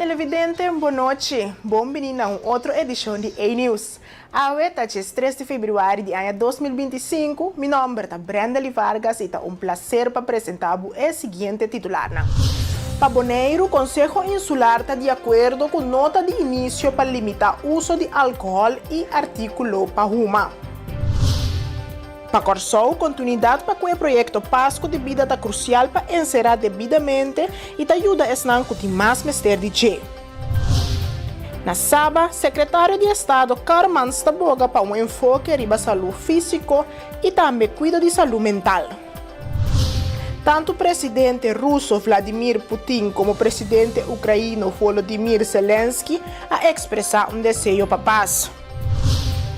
Televidente, bon nochi. Bon bini na un otro edishon di A-News. Awe ta 13 di febrüari di aña 2025. Mi nòmber ta Brenda Vargas i ta un plaser pa presentá bo e siguiente titularnan. Pa Boneiru, Konseho Insular ta di akuerdo ku nota di inisio pa limitá uso di alkohòl i artíkulo pa huma. Pa Kòrsou, kontinuidat pa ku e proyekto Pasku di Bida ta krusial pa enserá debidamente i ta yuda esnan ku tin mas mester di dje. Na Saba, Sekretario di Estado Karmans ta boga pa un enfoke riba salú físiko i tambe kuido di salú mental. Tantu presidente ruso Vladimir Putin komo presidente ukraino Volodymyr Zelensky a ekspresá un deseo pa pas.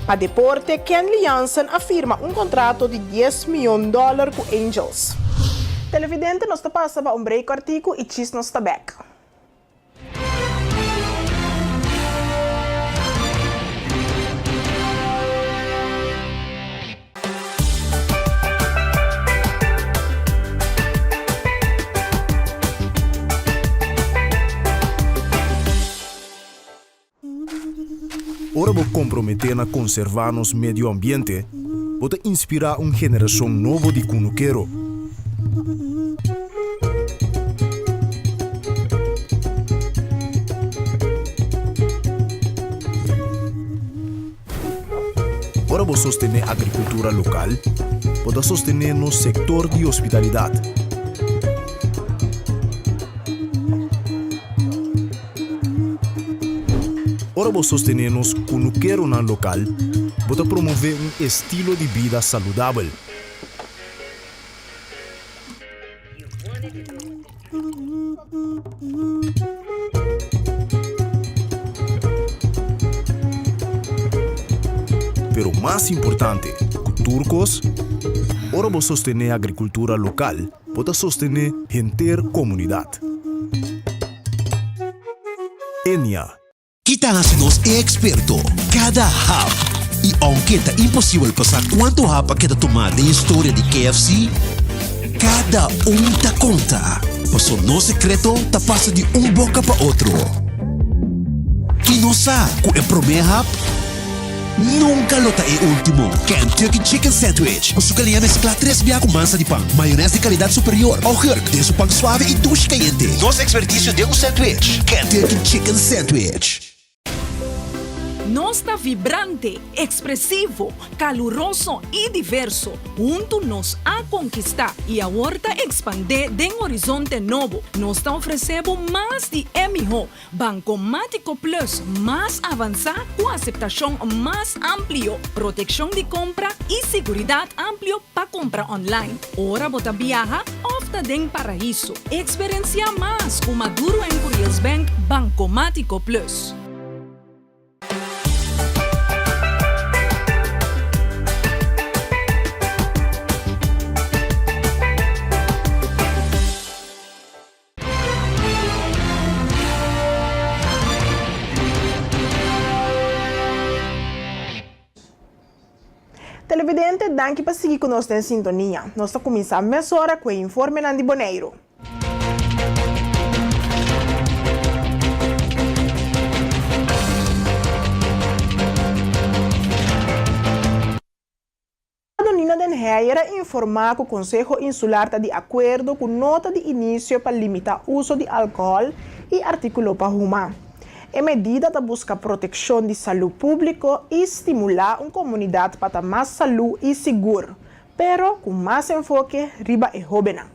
Pa deporte, Kenley Jansen a firma un kontrato di 10 mion dòler ku Angels. Televidente, nos ta pasa pa un break kòrtiku i djis nos ta bèk. Ora bo komprometé na konservá nos medio ambiente, bo ta inspirá un generashon nobo di kunukero. Ora bo sostené agrikultura lokal, bo ta sostené nos sektor di hospitalidat. Ora bo sostené nos kunukeronan lokal, bo ta promové un estilo di bida saludabel. Pero mas importante ku tur kos, ora bo sostené agrikultura lokal, bo ta sostené henter komunidat. Enia. Ki ta hasi nos e eksperto? Kada hap! I ounke ta imposibel pa sa kuantu hap a keda tumá den historia di KFC, kada un ta konta, paso nos sekreto ta pasa di un boka pa otro. I nos sa ku e promé hap nunka lo ta e último. Kentucky Chicken Sandwich ku su galiña mesklá tres bia ku mansa di pan, mayonès di kalidat superior, augurk den su pan suave i dushi kayente. Nos ekspertisio den un sandwich. Kentucky Chicken Sandwich. Nos ta vibrante, ekspresivo, kaluroso i diverso. Huntu nos a konkistá i awor ta ekspandé den horizonte nobo. Nos ta ofresé bo mas di e mihó. Bankomátiko Plus mas avansá ku aseptashon mas amplio, protekshon di kompra i siguridat amplio pa kompra online ora bo ta biaha òf ta den paraiso. Eksperensiá mas ku Maduro en Curiels Bank Bankomátiko Plus. Televidente, danki pa sigui ku nos den sintonia. Nos ta kuminsá mesora ku e informenan di Boneiru. Nina den Heyer a informá ku Konseho Insular ta di akuerdo ku nota di inisio pa limitá uso di alkohòl i artíkulo pa huma. E medida ta buska protekshon di salú públiko i stimulá un komunidat pa ta mas salú i sigur, pero ku mas enfoke riba e hóbennan.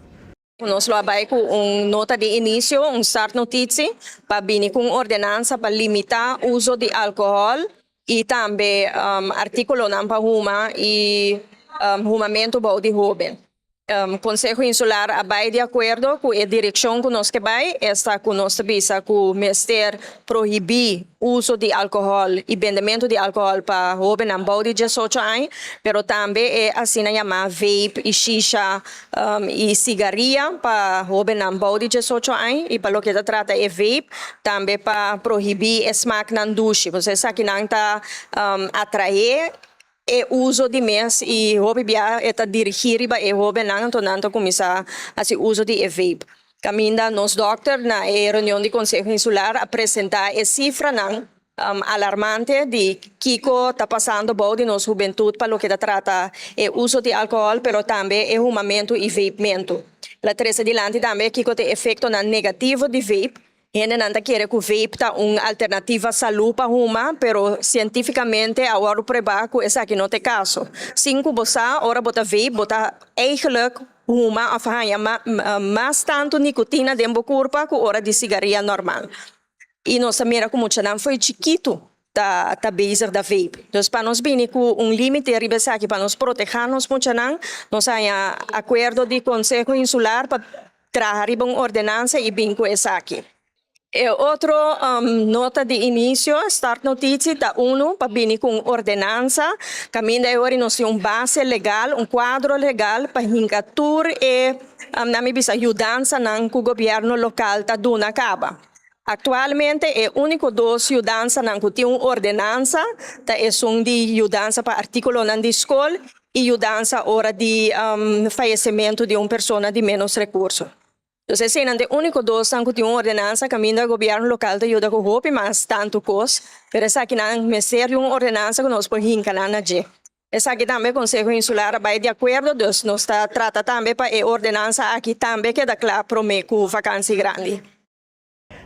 Nos lo a bai ku un nota di inisio, un startnotitie, pa bini ku un ordenansa pa limitá uso di alkohòl i tambe artíkulonan pa huma i humamentu bou di hóben. Konseho Insular a bai di akuerdo ku e direkshon ku nos ke bai, esta ku nos ta bisa ku mester prohibí uso di alkohòl i bendementu di alkohòl pa hóbennan bou di diesocho aña, pero tambe e asina yamá vape i shisha i sigaria pa hóbennan bou di diesocho aña i pa loke ta trata e vape tambe pa prohibí e smaknan dushi pasobra esakinan ta atraé e uso di mes i hopi bia e ta dirigí riba e hóbennan anto nan ta kuminsá hasi uso di e vape. Kaminda nos dòkter na e reunion di Konseho Insular a presentá e sifranan alarmante di kiko ta pasando bou di nos hubentut pa loke ta trata e uso di alkohòl pero tambe e humamentu i vapementu. El a trese dilanti tambe kiko ta e efektonan negativo di vape. Hendenan ta kere ku vape ta un alternativa salú pa huma, pero sientífikamente a wòrdu pruebá ku esaki no ta e kaso. Sin ku bo sa, ora bo ta vape bo ta eigenlijk huma òf haña mas tantu nikotina den bo kurpa ku ora di sigaria normal. I nos ta mira ku muchanan fo'i chikitu ta ta bezig da vape. Dus pa nos bini ku un límite riba esaki pa nos protehá nos muchanan, nos haña akuerdo di Konseho Insular pa traha riba un ordenansa i bin ku esaki. E otro nota di inisio, startnotitie, ta unu pa bini ku un ordenansa kaminda e ora nos tin un base legal, un kuadro legal pa hinka tur e, nan mi bisa, yudansanan ku gobièrnu lokal ta duna kaba. Aktualmente e úniko dos yudansanan ku tin un ordenansa ta esun di yudansa pa artíkulonan di skol i yudansa ora di fayesementu di un persona di ménos rekurso. Dus eseinan ta e úniko dosnan ku tin un ordenansa kaminda gobièrnu lokal ta yuda ku hopi mas tantu kos, pero esakinan mester di un ordenansa ku nos por hinka nan na dje. Esaki tambe Konseho Insular a bai di akuerdo, dus nos ta trata tambe pa e ordenansa aki tambe keda kla promé ku vakansi grandi.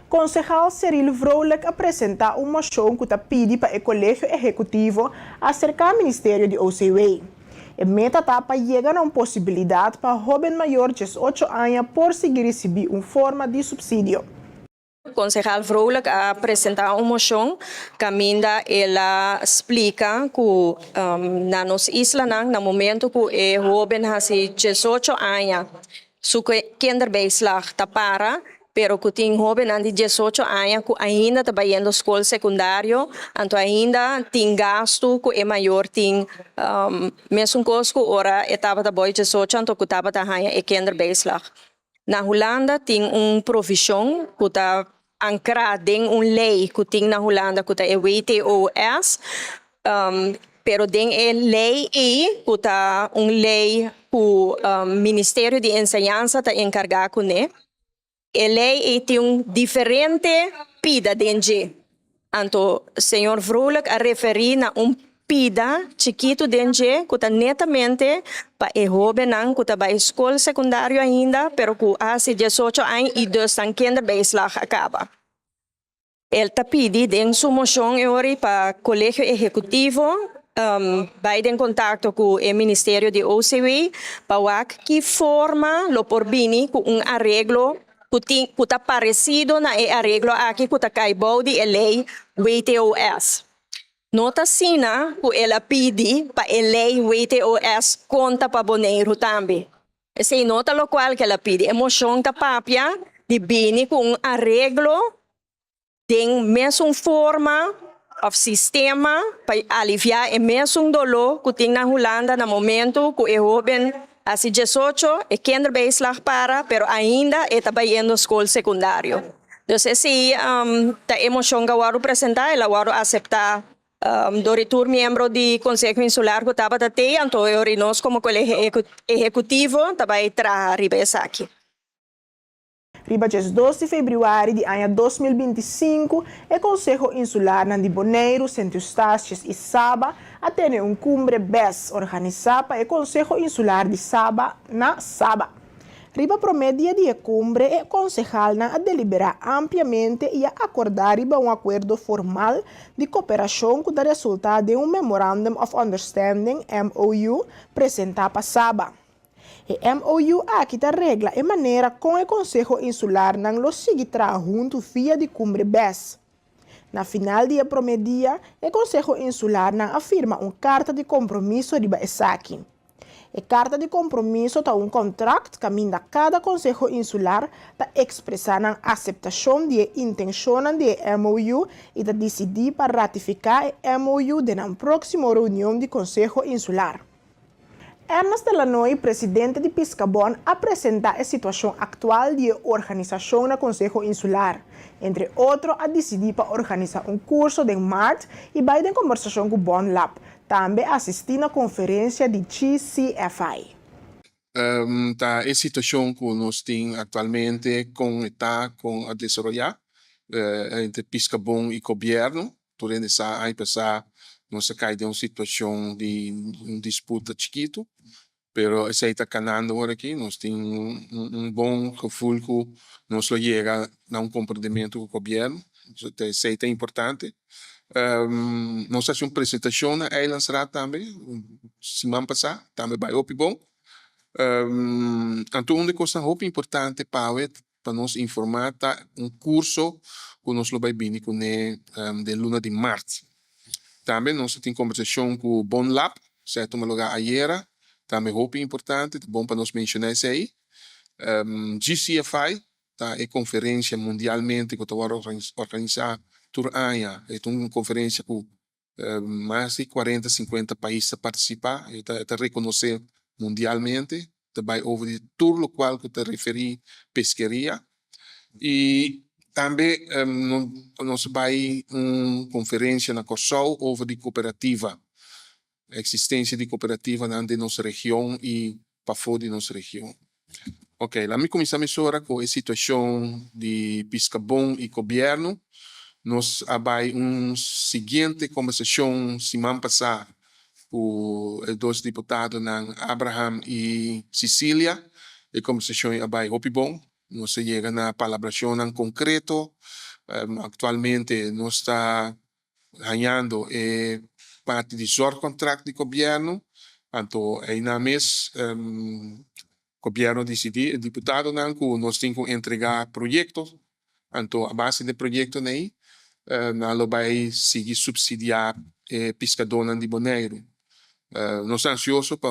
Konsehal Cyril Vrolijk a presentá un moshon ku ta pidi pa e Kolegio Ehekutivo aserká Ministerio di OCW. E meta ta pa yega na un posibilidat pa hóben mayor 18 aña por sigui risibí un forma di supsidio. Konsehal Vrolijk a presentá un moshon kaminda el a splika ku na nos islanan na momentu ku e hóben hasi 18 aña su kinderbijslag ta para, pero ku tin hóbennan di 18 aña ku ainda ta bayendo skol sekundario, anto ainda tin gastu ku e mayor tin mesun kos ku ora e tabata boi 18 anto ku tabata haña e kinderbijslag. Na Hulanda tin un provishon ku ta ankrá den un lei ku tin na Hulanda ku ta e WTOS, pero den e lei ei ku ta un lei ku Ministerio di Enseñansa ta enkargá kuné, e lei ei tin un diferente pida den dje. Anto señor Vrolijk a referí na un pida chikitu den dje ku ta netamente pa e hóbennan ku ta bai skol sekundario ainda pero ku a hasi 18 aña i dus nan kinderbijslag a kaba. El ta pidi den su moshon e ora pa Kolegio Ehekutivo bai den kontakto ku e Ministerio di OCW pa wak ki forma lo por bini ku un areglo ku tin ku ta paresido na e areglo aki ku ta kai bou di e lei WTOS. No ta asina ku el a pidi pa e lei WTOS konta pa Boneiru tambe. Esei no ta lokual ku el a pidi. E moshon ta papia di bini ku un areglo den mesun forma òf sistema pa aliviá e mesun doló ku tin na Hulanda na momentu ku e hóben hasi 18, e kinderbijslag para, pero ainda e ta bayendo skol sekundario. Dus esei ta e moshon ku a wòrdu presentá, el a wòrdu aseptá dor di tur miembro di Konseho Insular ku tabata tei, anto e ora nos komo Kolegio Ehekutivo ta bai traha riba esaki. Riba 12 di febrüari di aña 2025, e Konseho Insularnan di Boneiru, Sint Eustatius i Saba a tene un kumbre BES organisá pa e Konseho Insular di Saba na Saba. Riba promé dia di e kumbre, e konsehalnan a deliberá ampliamente i a akordá riba un akuerdo formal di koperashon ku ta resultá den un Memorandum of Understanding, MOU, presentá pa Saba. E MOU aki ta regla e manera kon e Konseho Insularnan lo sigui traha huntu via di kumbre BES. Na final di e promé dia, e Konseho Insularnan a firma un karta di kompromiso riba esaki. E karta di kompromiso ta un kontrakt kaminda kada Konseho Insular ta ekspresá nan aseptashon di e intenshonnan di e MOU i ta disidí pa ratifiká e MOU den nan próksimo reunion di Konseho Insular. Ernest de Lannoy, presidente di Piskabon, a presentá e situashon aktual di e organisashon na Konseho Insular. Entre otro a disidí pa organisá un kurso den mart i bai den kombersashon ku Bon Lab. Tambe asistí na konferensia di GCFI. Ta e situashon ku nos tin aktualmente kon e ta, kon a desaroyá entre Piskabon i gobièrnu. Tur hende sa aña pasá nos a kai den un situashon di un disputa chikitu, pero esei ta kanando ora aki. Nos tin un bon gevoel ku nos lo yega na un komprendimentu ku gobièrnu, esei ta importante. Nos a hasi un presentashon na Eilandsraad tambe siman pasá, tambe bai hopi bon. Anto un di e kosnan hopi importante pa awe pa nos informá ta un kurso ku nos lo bai bini kuné den luna di mart. Tambe nos a tin kombersashon ku Bonlab, esei a tuma lugá ayera, tambe hopi importante, ta bon pa nos menshoná esei. GCFI ta e konferensia mundialmente ku ta wòrdu organisá tur aña. E ta un konferensia ku mas di kuarenta, sinkuenta pais ta partisipá. E ta rekonosé mundialmente. Ta bai over di tur lokual ku ta referí peskeria. I tambe nos a bai un konferensia na Kòrsou over di kooperativa. Eksistensia di kooperativanan den nos region i pafó di nos region. Ok, laat mi kuminsá mesora ku e situashon di Piskabon i gobièrnu. Nos a bai un siguiente kombersashon siman pasá ku e dos diputadonan Abraham i Cicilia. E kombersashon a bai hopi bon. Nos a yega na palabrashonnan konkreto. Aktualmente nos ta hañando e parti di zorgcontract di gobierno, anto eynan mes gobierno a dicidi, e diputadonan, cu nos tin cu entrega proyecto, anto a base di proyectonan ey nan lo bay sigui subsidia e piscadornan di Boneiru. Nos ta ansioso pa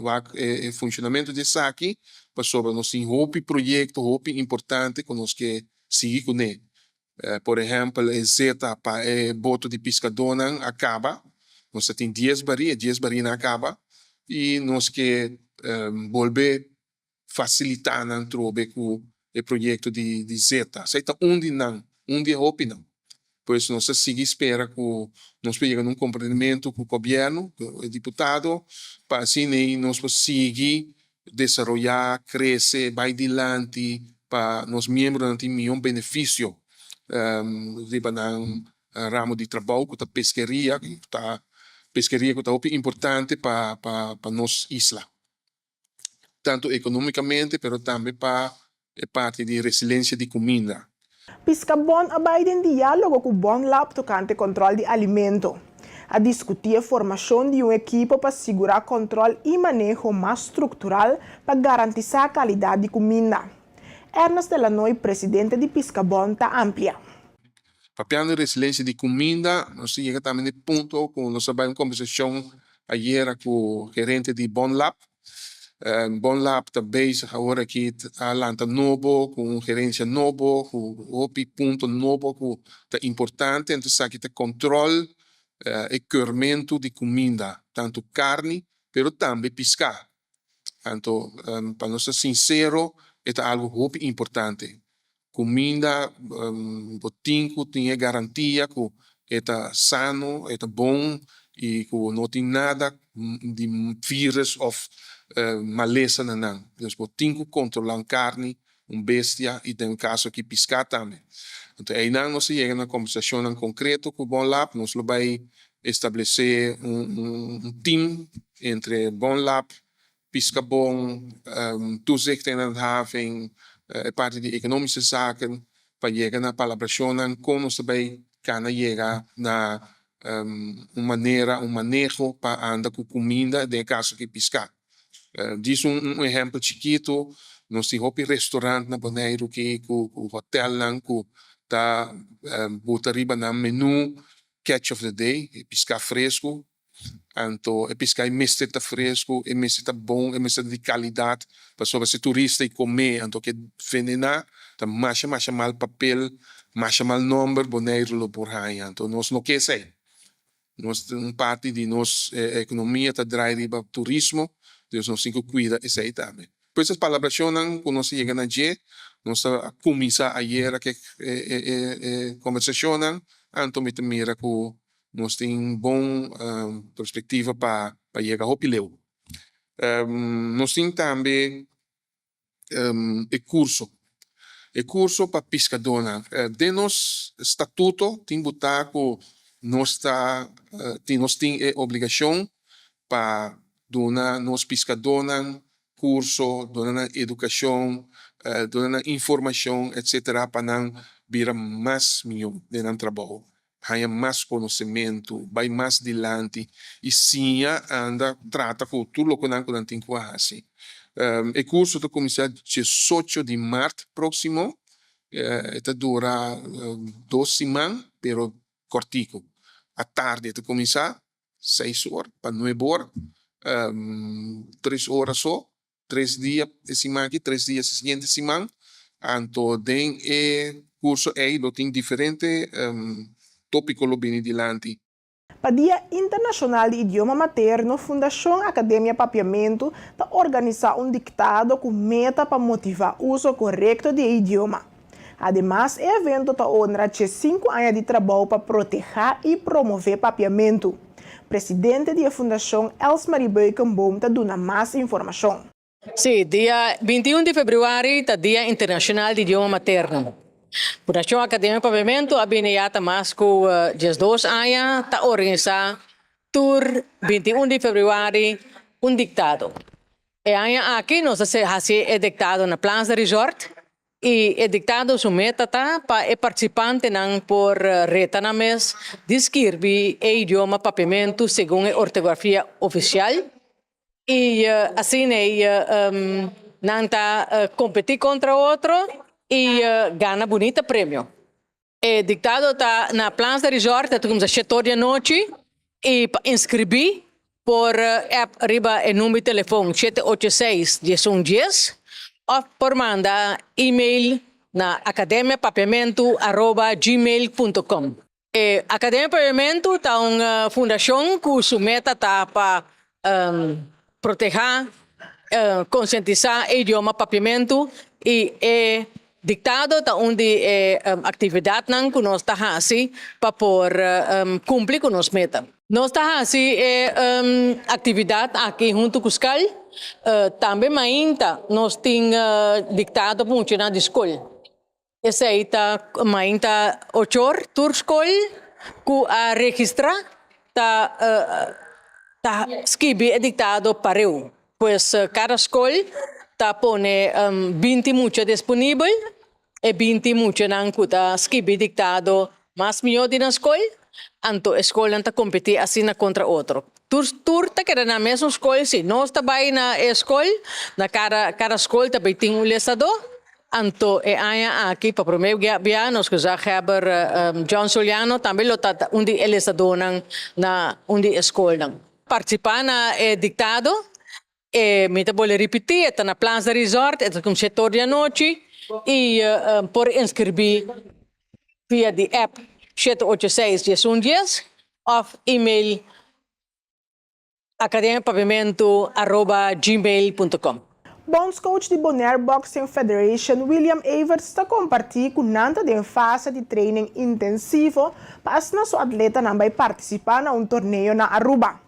wak e funcionamento di esaki, pasobra nos tin hopi proyecto hopi importante cu nos ke sigui cune. Por ehèmpel, e zeta pa e boto di piskadónan a kaba. Nos ta tin dies barí, e dies barínan a kaba i nos ke bolbe fasilitá nan trobe ku e proyekto di zeta. Esei ta un di nan, un di e hopinan. Pues nos ta sigui spera ku nos por yega na un komprendimentu ku gobièrnu, ku e diputado, pa asina ei nos por sigui desaroyá, krese, bai dilanti pa nos miembronan tin mihó benefisio riba nan ramo di trabou ku ta peskeria, ku ta peskeria ku ta hopi importante pa pa nos isla, tantu ekonómikamente pero tambe pa e parti di resilensia di kuminda. Piskabon a bai den diálogo ku Bonlab tokante kòntròl di alimento. A diskutí e formashon di un ekipo pa sigurá kòntròl i maneho mas struktural pa garantisá kalidat di kuminda. Ernest de Lanoy, presidente di Piskabon, ta amplia. Papiando di resilensia di kuminda, nos a yega tambe na e punto ku nos a bai un kombersashon ayera ku gerente di Bonlab. Bonlab ta bezig awor aki a lanta nobo ku un gerencia nobo ku hopi punto nobo ku ta importante anto esaki ta control e keurmento di cuminda tanto carni pero tambe pisca anto pa nos ta sincero e ta algo hopi importante. Kuminda bo tin ku tin e garantia ku e ta sano, e ta bon i ku no tin nada di virus òf malesa na nan. Dus bo tin ku kontrolá un karni, un bestia i den kaso aki piská tambe. Anto einan nos a yega na kombersashonnan konkreto ku Bonlab. Nos lo bai establesé un tim entre Bonlab, Piskabon, Toezicht en Handhaving, e parti di Economische Zaken, pa yega na palabrashonnan kon nos ta bai kana yega na un manera, un maneho pa anda ku kuminda, den e kaso aki piská. Djis un ehèmpel chikitu, nos tin hopi restorant na Boneiru ki ku hotèlnan ku ta buta riba nan menú catch of the day, e piská fresku. Anto e piská e mester ta fresku, e mester ta bon, e mester ta di kalidat, pasobra si turista i kom'é anto ke venená, ta masha masha mal papel, masha mal nòmber Boneiru lo por haña. Anto nos no ke esei. Nos un parti di nos ekonomia ta drai riba turismo, dus nos tin ku kuida esei tambe. Pues es palabrashonnan ku nos a yega na dje, nos a kuminsá ayera ku e kombersashonnan, anto mi ta mira ku Nos tin bon perspectiva pa pa yega hopi leu. Nos tin tambe e kurso, e kurso pa piskadónan. Den nos statuto tin botá ku nos ta nos tin e obligashon pa duna nos piskadónan kurso, duna nan edukashon, duna nan informashon etsetera pa nan bira mas mihó den nan trabou. Haña mas konosementu, bai mas dilanti i siña anda trata ku tur lokenan ku nan tin ku a hasi. E kurso ta kuminsá diesocho di mart próksimo, e ta dura dos siman pero kòrtiku. Atardi e ta kuminsá seis or pa nuebe or, tres ora so. Tres dia e siman aki, tres dia e siguiente siman. Anto den e curso ey lo tin diferente topico lo bini dilanti. Pa Dia Internashonal di Idioma Materno, Fundashon Akademia Papiamentu ta organisá un diktado ku meta pa motivá uso korekto di e idioma. Ademas, e evento ta honra 15 aña di trabou pa protehá i promové papiamentu. Presidente di e fundashon Elsmarie Beukenboom ta duna mas informashon. Sí, dia 21 di febrüari ta Dia Internashonal di Idioma Materno. Fundashon Akademia Papiamentu a bini ya ta mas ku 12 aña ta organisá tur 21 di febrüari un diktado. E aña aki nos ta hasi e diktado na Plaza Resort i e diktado su meta ta pa e partisipantenan por reta nan mes di skirbi e idioma Papiamentu segun e ortografia ofisial i asina ei nan ta kompetí kontra otro i gana bunita premio. E diktado ta na Plaza Resort, ta kuminsá shete or di anochi i pa inskribí por app riba e number di telefon 786 11 10 òf por manda email na academiapapiamentu@gmail.com. E Akademia Papiamentu ta un fundashon ku su meta ta pa protehá, konsientisá e idioma papiamentu i e diktado ta un di e aktividatnan ku nos ta hasi pa por kumpli ku nos meta. Nos ta hasi e aktividat aki huntu ku skal. Tambe mainta nos tin diktado pa muchanan di skol. Esei ta mainta ochor tur skol ku a registrá ta ta skibi e diktado pareu. Pues kada skol ta pone 20 mucha disponibel, e 20 muchanan ku ta skibi diktado mas mihó di nan skol, anto e skolnan ta kompetí asina kontra otro. Tur tur ta keda na mesun skol, si nos ta bai na e skol, na kada kada skol ta bai tin un lesadó. Anto e aña aki pa promé bia nos gezaghebber John Soliano tambe lo ta un di e lesadónan na un di e skolnan. Partisipá na e diktado, e mi ta bolbe ripití, e ta na Plaza Resort, e ta kuminsá tur di anochi i por inskribí via di app 786 11 10 òf email academiapapiamentu@gmail.com. Bondscoach di Bonaire Boxing Federation William Everts ta kompartí ku nan ta den fase di training intensivo pa asina su atletanan bai partisipá na un torneo na Aruba.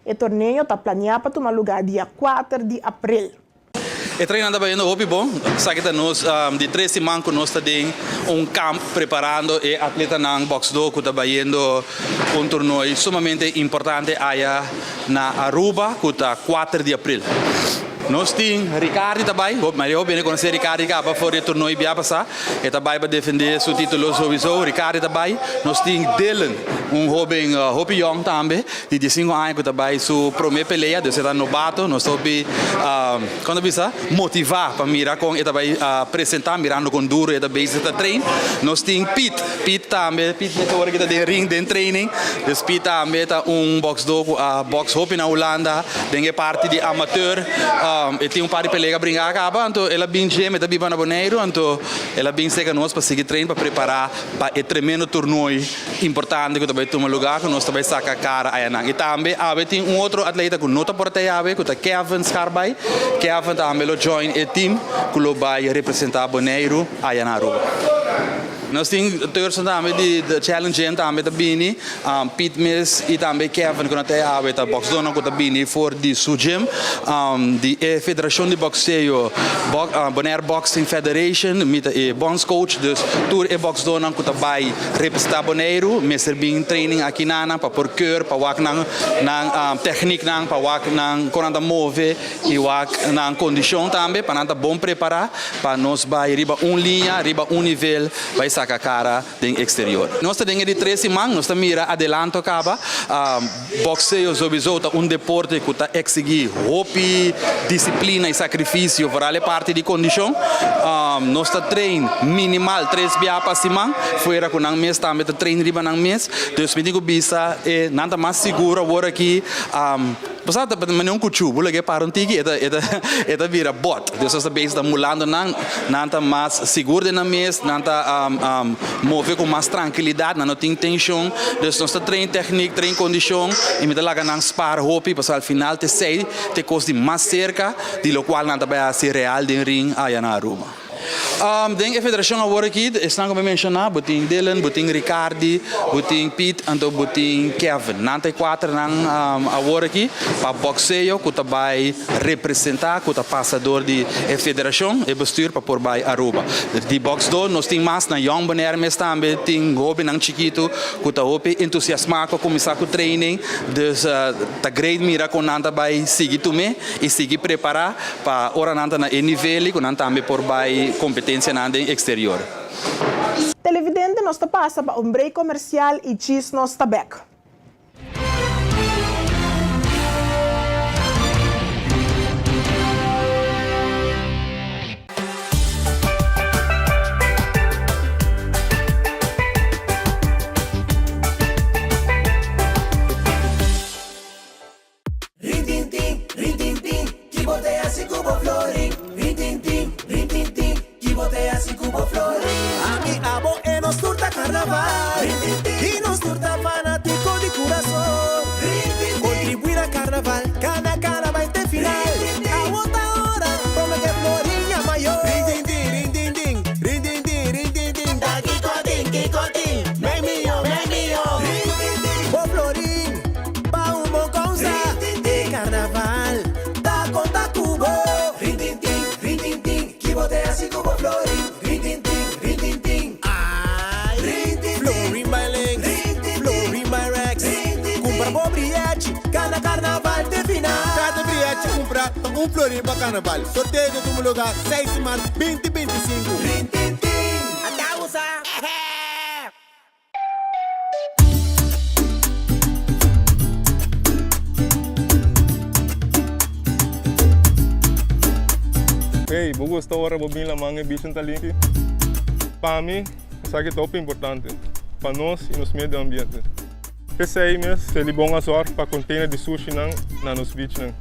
E torneo ta planiá pa tuma lugá dia 4 di aprel. E training ta bayendo hopi bon. Esaki ta nos di 3 siman ku nos ta den un kamp preparando e atletanan boxdó ku ta bayendo un torneo sumamente importante aya na Aruba ku ta 4 di aprel. Nos tin Ricardi ta bai, Maria hopi hende konosé Ricardi kaba for di e torneo bia pasá. E ta bai pa defendé su título sowieso. Ricardi ta bai. Nos tin Dylan, un hóben hopi yòn tambe, di 15 aña ku ta bai su promé pelea, dus e ta nobato. Nos ta hopi, kon ta bisa, motivá pa mira kon e ta bai presentá, mirando kon duro e ta bezig ta train. Nos tin Piet, Piet tambe, Piet mes ora ku ta den ring den training. Dus Piet tambe ta un bòksdó ku a bòks hopi na Hulanda den e parti di amateur. E tin un par di pelea ku a bringa a kaba, anto el a bin gym, e ta biba na Boneiru, anto el a bin serka nos pa sigui train pa prepará pa e tremendo tornooi importante ku ta bai tuma lugá ku nos ta bai saka kara ayanan. I tambe awe tin un otro atleta ku no ta por ta ei awe ku ta Kevin Scarbay. Kevin tambe lo join e team ku lo bai representá Boneiru aya na Aruba. Nos tin Turson tambe di The Challenge Gym tambe ta bini, Piet mes y tambe Kevin cu na ta e awe ta boxdonan cu ta bini for di su gym. Di e federacion di boxeo Bonaire Boxing Federation mi ta e bondscoach dus tur e boxdonan cu ta bay representa Boneiru mester bin training aki nanan pa por keur pa wak nan nan technieknan pa wak nan con nan ta move y wak nan condicion tambe pa nan ta bon prepara pa nos bay riba un liña riba un nivel bay saca cara den exterior. Nos ta den e di tres siman, nos ta mira adelanto caba. Boxeo sowieso ta un deporte cu ta exigi hopi disciplina y sacrificio, vooral e parti di condicion. Nos ta train minimal tres bia pa siman, fuera cu nan mes tambe ta train riba nan mes. Dus mi tin cu bisa e nan ta mas sigur awor aki. Bo sa ta manera un kuchu, bo lag'é para un tiki e ta e ta e ta bira bòt. Dus nos ta bezig ta mulando nan, nan ta mas sigur den nan mes, nan ta move ku mas trankilidat, nan no tin tenshon. Dus nos ta train tèknik, train kondishon i mi ta laga nan spar hopi pasobra al final ta esei ta e kos di mas serka di lokual nan ta bai hasi real den ring aya na Aruba. Den e federashon awor aki, esnan ku mi menshoná, bo tin Dylan, bo tin Ricardi, bo tin Piet, anto bo tin Kevin. Nan ta e kuaternan awor aki pa bòkseo ku ta bai representá, ku ta pasa dor di e federashon, e bestuur pa por bai Aruba. Di bòksdó nos tin mas na Jong Bonaire mes tambe tin hóbennan chikitu ku ta hopi entusiasmá ku a kuminsá ku training. Dus ta great mira kon nan ta bai sigui tum'é i sigui prepará. Pa ora nan ta na e nivel ku nan tambe por bai kompetensianan den eksterior. Televidente nos ta pasa pa un break komersial i djis nos ta bek. Rintintin, rintintin, ki bo ta hasi ku bo florin? Rintintin, rintintin, ki bo ta hasi ku bo florin? Ami, abo e nos tur ta karnaval. Rintintin, i nos tur ta fanatiko di kurason. Rintintin, kontribuí na karnaval, kana kana bai te final. Rintintin, awo ta ora, prome ku e florin yama yo. Rintintin, rintintin, rintintin, rintintin, ta kiko tin, kiko tin, mei mio, mei mio. Rintintin, bo florin. Pa un bon kousa e karnaval ta konta ku bo. Rintintin, rintintin, ki bo te hasi ku bo florin? Rintintin, rintintin, ai. Rintintin, florin by links, florin by rechts. Kumpra bo brièchi, kana karnaval te final. Kada brièchi kumpra ta un florin pa karnaval. Sorteo ta tuma lugá seis di mart binti 25. Rintintin, ata usa. Hey, bo gusta ora bo bin laman e bichin ta limpi? Pa mi, esaki ta hopi importante pa nos y nos medio ambiente. P'esei mes, Selibon a zorg pa container di sushinan na nos beachnan.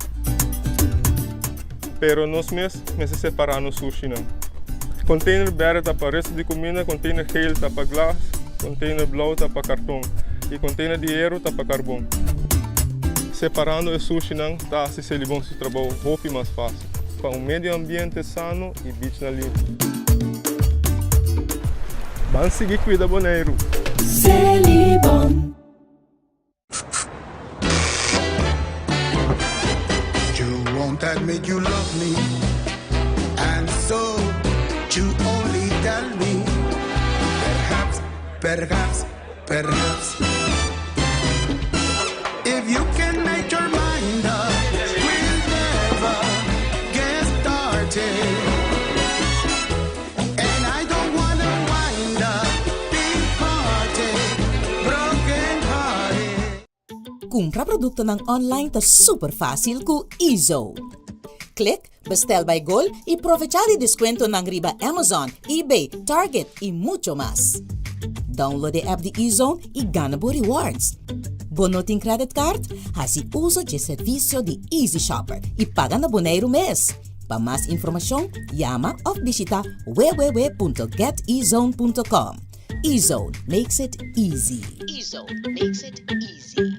Pero nos mes mester separa nos sushinan. Container berde ta pa resto di cuminda, container geel ta pa glas, container blauw ta pa carton y container di hero ta pa carbon. Separando e sushinan ta haci Selibon su trabou hopi mas facil pa un medio ambiente sano y beachnan limpi. Ban sigui cuida Boneiru! Selibon. You won't admit you love me And so you only tell me Perhaps, perhaps, perhaps If you can make your mind up We'll never get started And I don't wanna wind up Big party, broken hearted Kumpra produktonan online ta super fásil ku Ezo. Klik Bestel by Gol i provechá di deskuentonan riba Amazon, eBay, Target i mucho mas. Download e app di Ezone i gana bo rewards. Bo no tin credit card? Hasi uso dje servisio di Easy Shopper i paga na Boneiru mes. Pa mas informashon, yama òf bishitá www.getezone.com. Ezone makes it easy. Ezone makes it easy.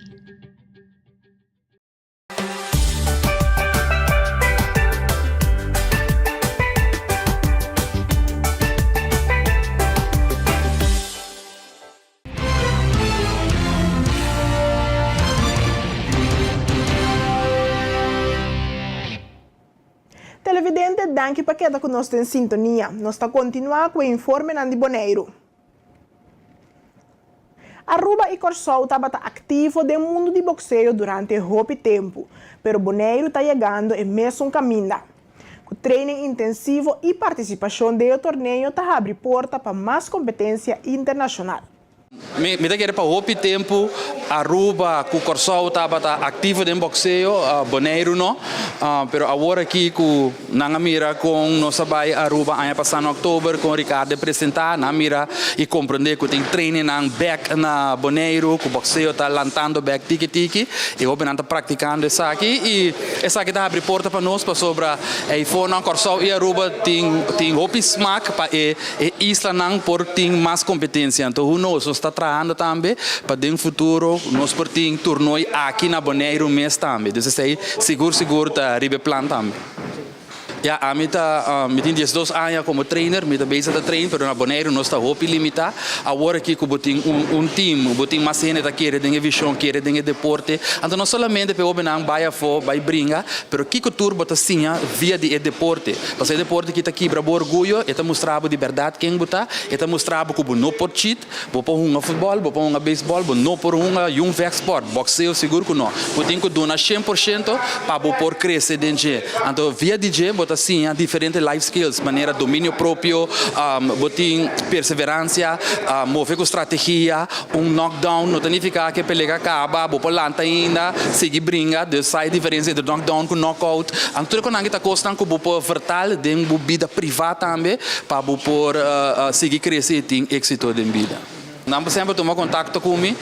Televidente, danki pa keda ku nos den sintonia. Nos ta kontinuá ku e informenan di Boneiru. Aruba i Kòrsou tabata aktivo den mundu di bokseo durante hopi tempu, pero Boneiru ta yegando e mesun kaminda. Ku training intensivo i partisipashon den e torneo ta habri porta pa mas kompetensia internashonal. Mi ta kere pa hopi tempu Aruba ku Kòrsou tabata aktivo den bokseo, Boneiru no. Pero awor aki ku nan a mira kon nos a bai Aruba aña pasá na òktober kon Ricardo a presentá, nan a mira i komprendé ku tin trainingnan bèk na Boneiru, ku bokseo ta lantando bèk tiki tiki i hopinan ta praktikando esaki i esaki ta habri porta pa nos pasobra eifonan Kòrsou i Aruba tin tin hopi smak pa e E islanan por tin mas competencia, anto who knows, nos ta trahando tambe pa den futuro nos por tin toernooi aki na Boneiru mes tambe, dus esey sigur sigur ta riba e plan tambe. Ya, ami ta, mi tin diesdos aña como trainer, mi ta bezig ta train, pero na Boneiru nos ta hopi limita, awor aki cu bo tin un un team, bo tin mas hende ta kere den e vision, kere den e deporte, anto no solamente pa e hobennan bay afo, bay bringa, pero kico tur bo ta siña via di e deporte. Pasobra e deporte aki ta kibra bo orguyo, e ta mustra bo di bèrdat ken bo ta, e ta mustra bo ku bo no por cheat, bo por hunga futbòl, bo por hunga beisbòl, bo no por hunga yun vèchtspòrt, bòkseo sigur ku no. Bo tin ku duna shen por shento pa bo por krese den dje. Anto via di dje bo ta siña diferente life skills manera dominio propio, bo tin perseveransia, move ku strategia, un knockdown no ta nifiká ku e pelea a kaba, bo por lanta ainda, sigui bringa, dus sa e diferensia entre knockdown ku knockout. Anto tur e konan aki ta kosnan ku bo por vertal den bo bida privá tambe pa bo por sigui krese i tin éksito den bida. Nan por semper tuma kontakto ku mi.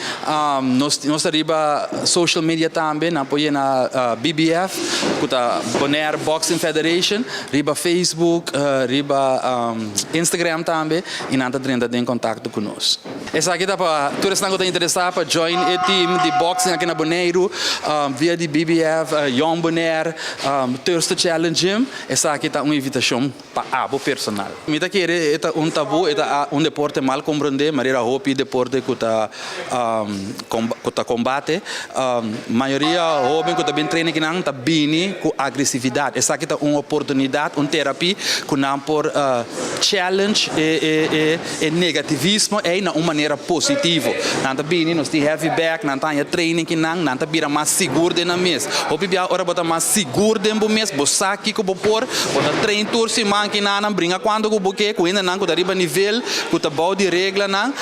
Nos nos ta riba social media tambe. Nan por yena BBF ku ta Bonaire Boxing Federation riba Facebook, riba Instagram tambe i nan ta drenta den kontakto ku nos. Esaki ta pa tur esnan ku ta interesá pa join e team di boxing aki na Boneiru via di BBF, Jong Bonaire, Thirster Challenge Gym. Esaki ta un invitashon pa abo personal. Mi ta kere e ta un tabú, e ta un deporte mal komprendé, manera hopi deporte ku ta ku ta kombate. Mayoria hoben ku ta bin train akinan ta bini ku agresividat. Esaki ta un oportunidat, un terapia ku nan por challenge e E negativismo ei na un manera positivo. Nan ta bini, nos tin heavy bag, nan ta haña training ki nan, nan ta bira mas sigur den nan mes. Hopi bia ora bo ta mas sigur den bo mes, bo sa kiko bo por, bo ta train tur siman ki nan, nan bringa kuantu ku bo ke, ku hendenan ku ta riba nivel, ku ta bou di reglanan,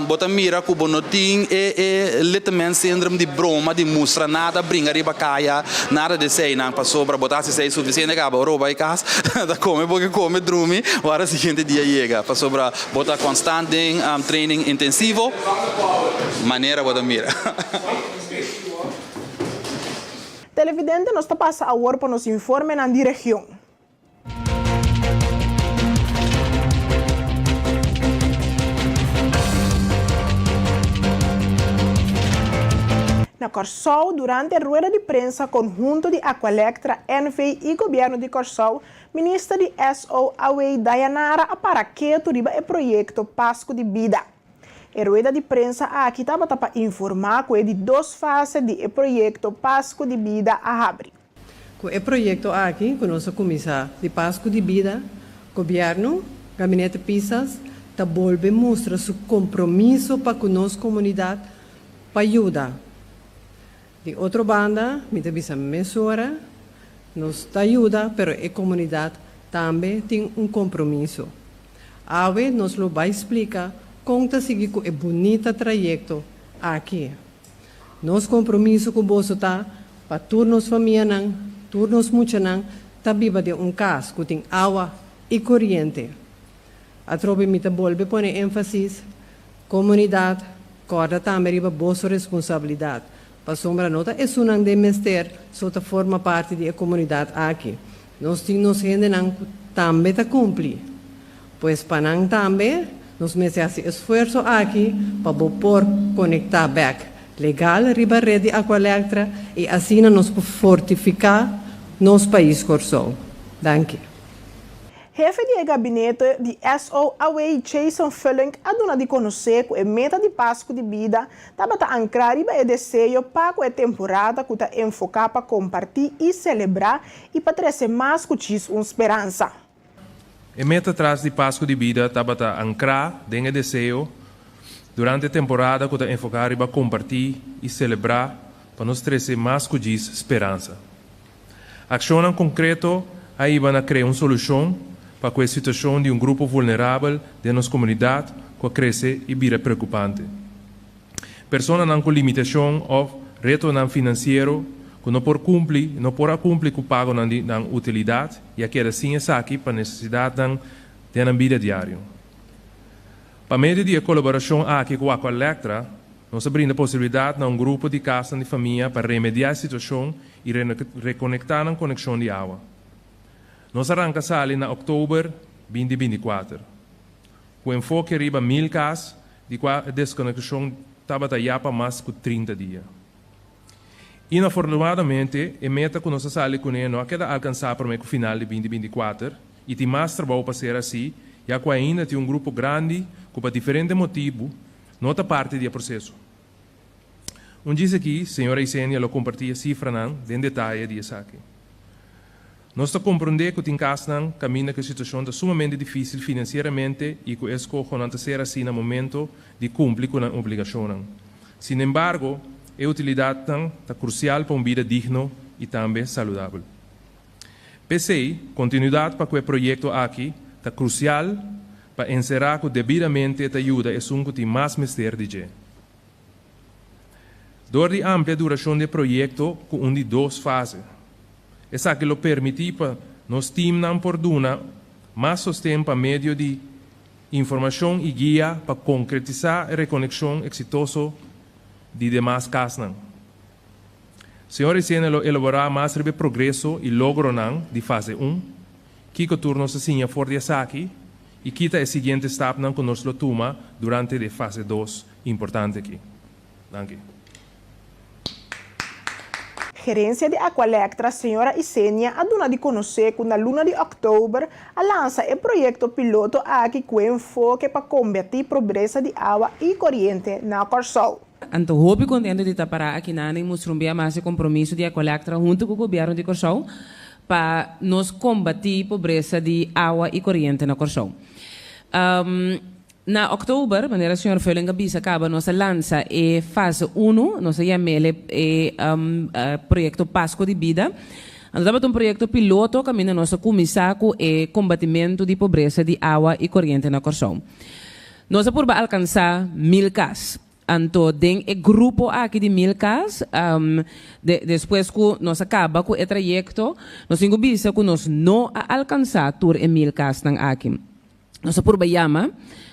bo ta mira ku bo no tin e e little man syndrome di broma, di mustra nada, bringa riba kaya, nada di eseinan, pasobra bo ta hasi esei sufisiente kaba ora bo bai kas, ta kome bo ke kome, drumi, ora siguiente dia yega. Pasobra bo ta konstant den training intensivo, manera bo ta mira. Televidente nos ta pasa awor pa nos informenan di region. Na Kòrsou durante rueda di prensa konhunto di Aqualectra NV i Gobièrnu di Kòrsou Minister di SOAW Dayanara a para ketu riba e proyekto Pasku di Bida. E rueda di prensa aki tabata pa informá ku e di dos fase di e proyekto Pasku di Bida a habri. Ku e proyekto aki ku nos a kuminsá di Pasku di Bida, Gobièrnu, Gabinete Pisas, ta bolbe mustra su kompromiso pa ku nos komunidat pa yuda. Di otro banda, mi ta bisa mesora, nos ta yuda, pero e komunidat tambe tin un kompromiso. Awe nos lo bai splika kon ta sigui ku e bunita trayekto aki. Nos kompromiso ku boso ta pa tur nos famianan, tur nos muchanan ta biba den un kas ku tin awa i koriente. Atrobe mi ta bolbe pone énfasis Komunidat, kòrda tambe riba boso responsabilidat, pasobra no ta esunnan den mester so ta forma parti di e komunidat aki. Nos tin nos hendenan ku tambe ta kumpli. Pues pa nan tambe nos mester hasi esfuerso aki pa bo por konektá bèk legal riba ret di Aqualectra i asina nos por fortifiká nos pais Kòrsou. Danki. Hefe di e gabinete di SOAW Jason Fullink a duna di konosé ku e meta di Pasku di Bida tabata ankrá riba e deseo pa ku e temporada ku ta enfoká pa kompartí i selebrá i pa trese mas ku djis un speransa. E meta tras di Pasku di Bida tabata ankrá den e deseo durante e temporada ku ta enfoká riba kompartí i selebrá pa nos trese mas ku djis speransa. Akshonnan konkreto a hiba na krea un solushon pa ku e situashon di un grupo vulnerabel den nos komunidat ku a krese i bira preokupante. Personanan ku limitashon òf retonan finansiero ku no por kumpli no por a kumpli ku pagonan di nan utilidat i a keda sin esaki pa nesesidatnan den nan bida diario. Pa medio di e kolaborashon aki ku Aqualectra, nos a brinda posibilidat na un grupo di kasnan di famia pa remediá e situashon i rekonektá nan konekshon di awa. Nos a ranka sali na òktober 2024, ku enfoke riba 1000 kas di kua e deskonekshon tabata ya pa mas ku 30 dia. Inafortunadamente, e meta ku nos a sali kuné no a keda alkansá promé ku final di 2024 i tin mas trabou pa ser hasí, ya ku ainda tin un grupo grandi ku pa diferente motibu no ta parti di e proseso. Un djis aki, señora Isenia lo kompartí e sifranan den detaye di esaki. Nos ta komprondé ku tin kasnan kaminda ku e situashon ta sumamente difísil finansieramente i ku e eskohonan ta ser hasí na momento di kumpli ku nan obligashonnan. Sinembargo, e utilidatnan ta krusial pa un bida digno i tambe saludabel. P'esei, kontinuidat pa ku e proyekto aki ta krusial pa enserá ku debidamente ta yuda esun ku tin mas mester di dje. Dor di amplia durashon di e proyekto ku un di dos fase, esaki lo permití pa nos timnan por duna mas sosten pa medio di informashon i guia pa konkretisá e rekonekshon eksitoso di demas kasnan. Señor Isenia lo elaborá mas riba e progreso i logronan di fase un, kiko tur nos a siña for di esaki i ki ta e siguiente stapnan ku nos lo tuma durante di e fase dos importante aki. Danki. Gerensia di Aqualectra, señora Isenia a duna di konosé ku na luna di òktober a lansa e proyekto piloto aki ku e enfoke pa kombatí pobresa di awa i koriente na Kòrsou. Anto hopi kontentu di ta pará aki nan i mustra un bia mas e kompromiso di Aqualectra huntu ku gobièrnu di Kòrsou pa nos kombatí pobresa di awa i koriente na Kòrsou. Na òktober, manera señor Veuling a bisa kaba, nos a lansa e fase unu, nos a yam'el e proyekto Pasko di Bida. Anto tabata un proyekto piloto kaminda nos a kuminsá ku e kombatimentu di pobresa di awa i koriente na Kòrsou. Nos a purba alkansá 1000 kas. Anto den e grupo aki di 1000 kas, despues ku nos a kaba ku e trayekto, nos tin ku bisa ku nos no a alkansá tur e 1000 kasnan aki. Nos a purba yama,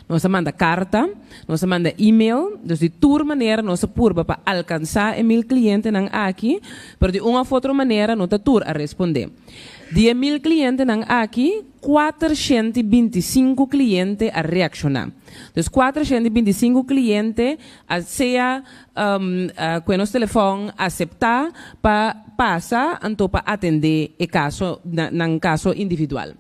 nos a manda karta, nos a manda email, dus di tur manera nos a purba pa alkansá e 1000 klientenan aki, pero di un òf otro manera no ta tur a respondé. Di e 1000 klientenan aki, 425 kliente a reakshoná. Dus 425 kliente a sea ku e nos telefòn aseptá pa pasa anto pa atendé e kaso, nan kaso individual.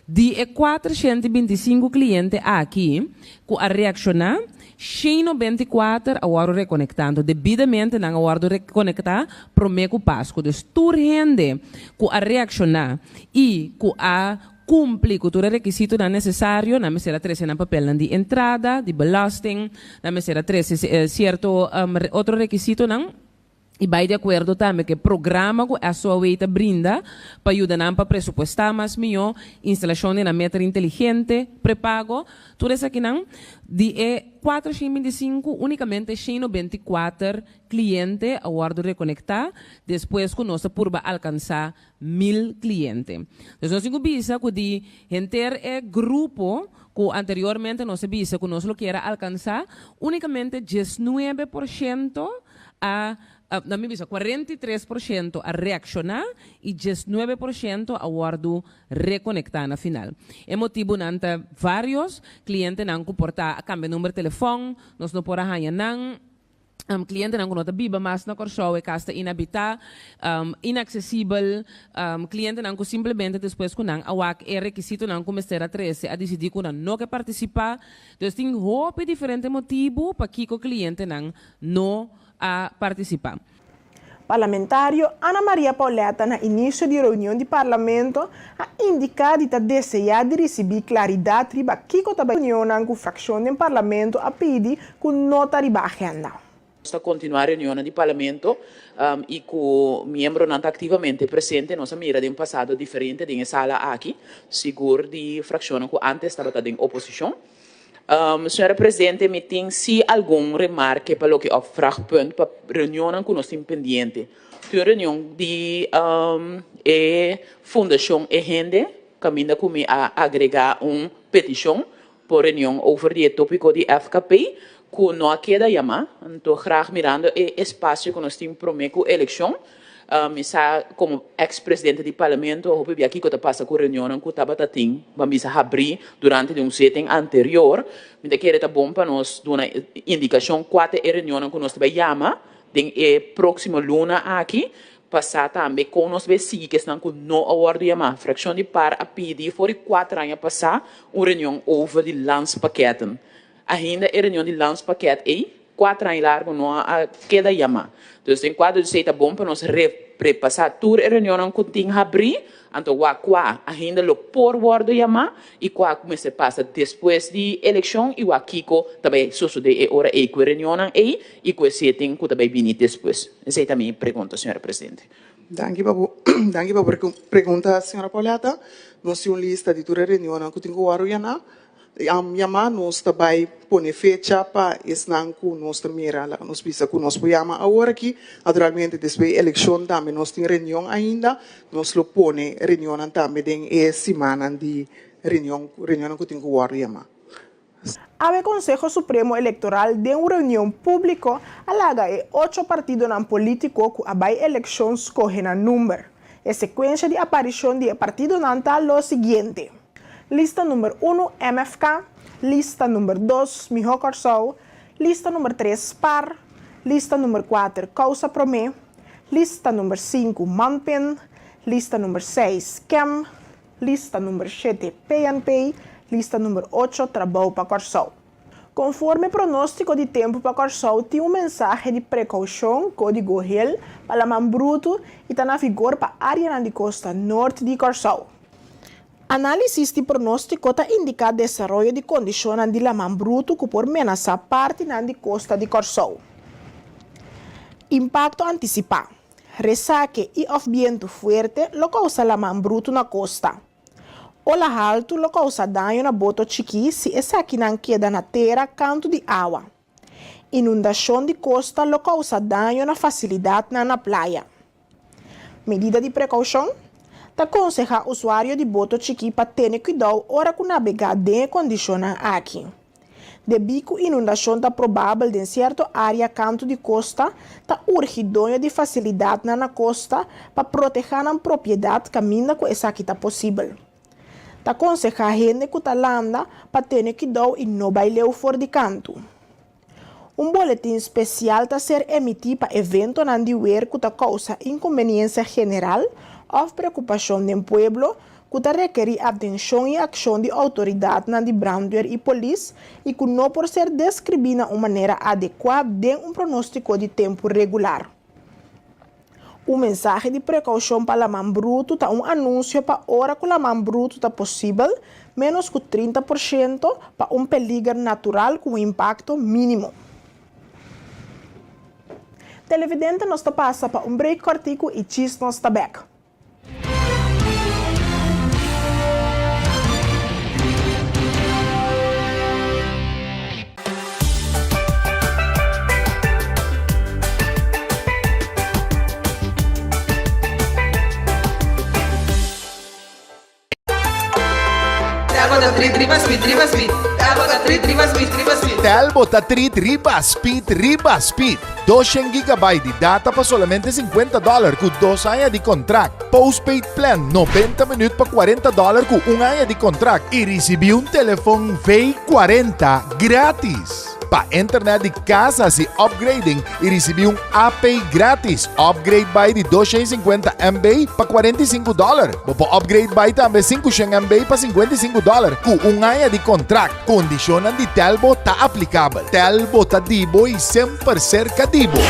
Di e 425 kliente aki ku a reakshoná, 194 a wòrdu rekonektá. Anto debidamente nan a wòrdu rekonektá promé ku Pasku. Dus tur hende ku a reakshoná i ku a kumpli ku tur e rekisitonan nesesario, nan mester a trese nan papelnan di entrada, di belasting, nan mester a trese sierto otro rekisitonan. I bai di akuerdo tambe ku e programa ku SOAW ta brinda pa yuda nan pa presupuestá mas mihó, instalashon di nan meter inteligente, prepago, tur esakinan. Di e 425, únikamente 194 kliente a wòrdu rekonektá despues ku nos a purba alkansá 1000 kliente. Dus nos tin ku bisa ku di henter e grupo ku anteriormente nos a bisa ku nos lo kier a alkansá, únikamente 19% a, na mi bisa, 43% a reakshoná i 19% a wòrdu rekonektá na final. E motibunan ta vários, klientenan ku por ta a kambia number telefòn, nos no por a haña nan. Klientenan ku no ta biba mas na Kòrsou, e kas ta inhabitá, inaksesibel. Klientenan ku simplemente despues ku nan a wak e rekisitonan ku mester a trese a disidí ku nan no ke partisipá. Dus tin hopi diferente motibu pakiko klientenan no a partisipá. Parlamentario Ana Maria Pauletta na inisio di reunion di Parlamento a indiká di ta deseá di risibí klaridat riba kiko ta bai reunionnan ku frakshon den Parlamento a pidi ku no ta riba agenda. Nos ta kontinuá reunionnan di Parlamento i ku miembronan ta aktivamente presente. Nos a mira den pasado diferente den e sala aki, sigur di frakshonnan ku ántes tabata den oposishon. Señora Presidente, mi tin si algun remarke pa loke of vraagpunt pa reunionnan ku nos tin pendiente. Tin un reunion di e Fundashon E Hende kaminda ku mi a agrega un petishon pa reunion over di e topiko di FKP ku no a keda yama. Anto graag mirando e espasio ku nos tin prome ku elekshon Mi sa komo eks presidente di parlamento hopi bia kiko ta pasa ku reunionnan ku tabata tin ban bisa habrí durante di un zitting anterior. Mi ta kere ta bon pa nos duna indikashon kua ta e reunionnan ku nos ta bai yama den e próksimo luna aki pa sa tambe kon nos bai sigui ku esnan ku no a wòrdu yamá. Frakshon di par a pidi for di kuater aña pasá un reunion over di landspakketten. Ainda e reunion di landspakket ei Kuater aña largu no a keda yamá. Dus den kuadro di esei ta bon pa nos repasá tur e reunionnan ku tin habrí, anto wak kua ainda lo por wòrdu yamá i kua ku mester pasa despues di elekshon i wak kiko ta bai sosodé e ora ei ku e reunionnan ei i ku e setin ku ta bai bini despues. Esei ta mi pregunta, señora presidente. Danki pa bo danki pa bo pregunta, señora Pauletta. Nos tin un lista di tur e reunionnan ku tin ku wòrdu yaná. Yama nos ta bai pone fecha pa esnan ku nos ta mira, laga nos bisa ku nos por yama awor aki. Naturalmente despues di elekshon tambe nos tin reunion ainda, nos lo pone reunionnan tambe den e simannan di reunion, reunionnan ku tin ku wòrdu yamá. Awe Konseho Supremo Elektoral den un reunion públiko a laga e ocho partidonan polítiko ku a bai elekshon skohe nan number. E sekuensha di aparishon di e partidonan ta lo siguiente. Lista number unu, MFK, lista number dos, Mihó Kòrsou, lista number tres, par, lista number kuater, Kousa Promé, lista number sinku, Manpin, lista number seis, Kem, lista number shete, PNP, lista number ocho, Trabou pa Kòrsou. Konforme pronóstiko di tempu pa Kòrsou tin un mensahe di prekoushon, kódigo hel, pa laman brutu i ta na vigor pa áreanan di kosta nort di Kòrsou. Análisis di pronóstiko ta indiká desaroyo di kondishonnan di laman brutu ku por menasá partinan di kosta di Kòrsou. Impakto antisipá, Resake i òf bientu fuerte lo kousa laman brutu na kosta. Ola haltu lo kousa daño na boto chikí si esakinan keda na tera kantu di awa. Inundashon di kosta lo kousa daño na fasilidatnan na playa. Medida di prekoushon, Ta konsehá usuario di boto chikí pa tene kuidou ora ku nabegá den e kondishonnan aki. Debí ku inundashon ta probabel den sierto área kantu di kosta, ta urgi doño di fasilidatnan na kosta pa protehá nan propiedat kaminda ku esaki ta posibel. Ta konsehá hende ku ta landa pa tene kuidou i no bai leu for di kantu. Un boletin spesial ta ser emití pa eventonan di wer ku ta kousa inkonbeniensia general òf preokupashon den pueblo ku ta rekerí atenshon i akshon di outoridatnan di brandweer i polis i ku no por ser deskribí na un manera adekuá den un pronóstiko di tempu regular. Un mensahe di prekoushon pa laman brutu ta un anunsio pa ora ku laman brutu ta posibel, ménos ku 30%, pa un peliger natural ku un impakto mínimo. Televidente nos ta pasa pa un break kòrtiku i djis nos ta bèk. Telbo ta treat riba speed riba speed. 200 gigabyte di data pa solamente 50 dollar ku dos aña di contract. Postpaid plan 90 minuut pa 40 dollar ku un aña di contract i risibí un telefon V40 gratis. Pa internet di kas hasi upgrading i risibí un AP gratis. Upgrade bai di 250 MB pa 45 dòler. Bo por upgrade bai tambe 500 MB pa 55 dòler ku un aña di kontrakt. Kondishonnan di Telbo ta aplikabel. Telbo ta di bo i semper serka di bo.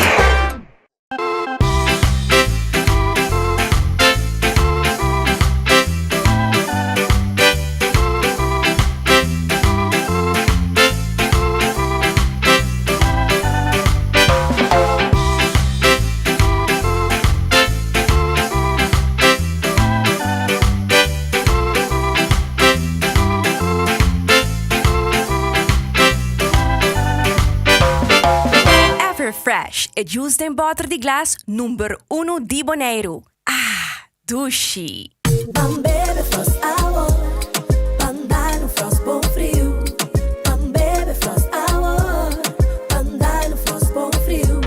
Everfresh, e juice den bòter di glas number uno di Boneiru. Ah, dushi! Ban bebe Frost awor, ban dal un Frost bon friu. Ban bebe Frost awor, ban dal un Frost bon friu.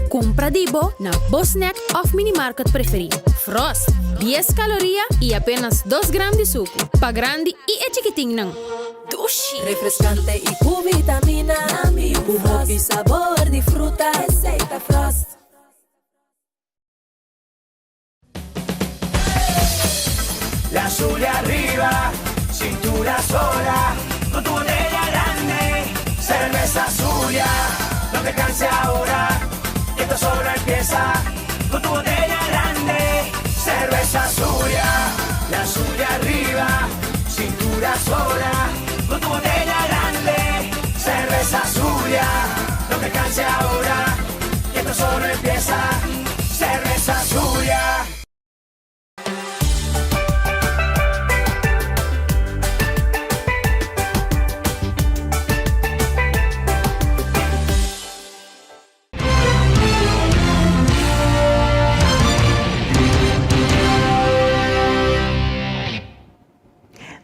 Kumpra di bo na bo snack òf minimarket preferí. Frost, dies kaloria i apenas dos gram di suku. Pa grandi i e chikitinnan. Dushi! Refreskante i ku vitamina, ku hopi sabor di fruta, esei ta Frost. La Zulia arriba, cintura sola, con tu botella grande, cerveza Zulia, no te canses ahora, que esto solo empieza, con tu botella grande, cerveza Zulia, la Zulia arriba, cintura sola, con tu botella grande, cerveza Zulia, no te canses ahora, que esto solo empieza, cerveza Zulia.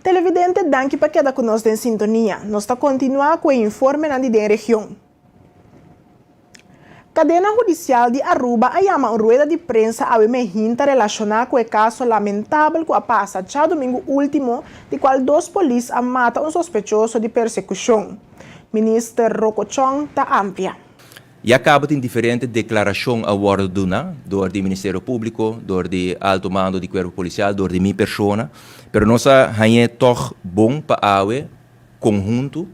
Televidente danki pa keda ku nos den sintonia. Nos ta kontinuá ku e informenan di den region. Kadena hudisial di Aruba a yama un rueda di prensa awe mehinta relashoná ku e kaso lamentabel ku a pasa djadumingu último di kual dos polis a mata un sospechoso di persekushon. Minister Rocco Chong ta amplia. Ya kaba tin diferente deklarashon a wòrdu duna dor di Ministerio Públiko, dor di alto mando di Kuerpo Polisial, dor di mi persona, pero nos a hañ'é tòg bon pa awe konhuntu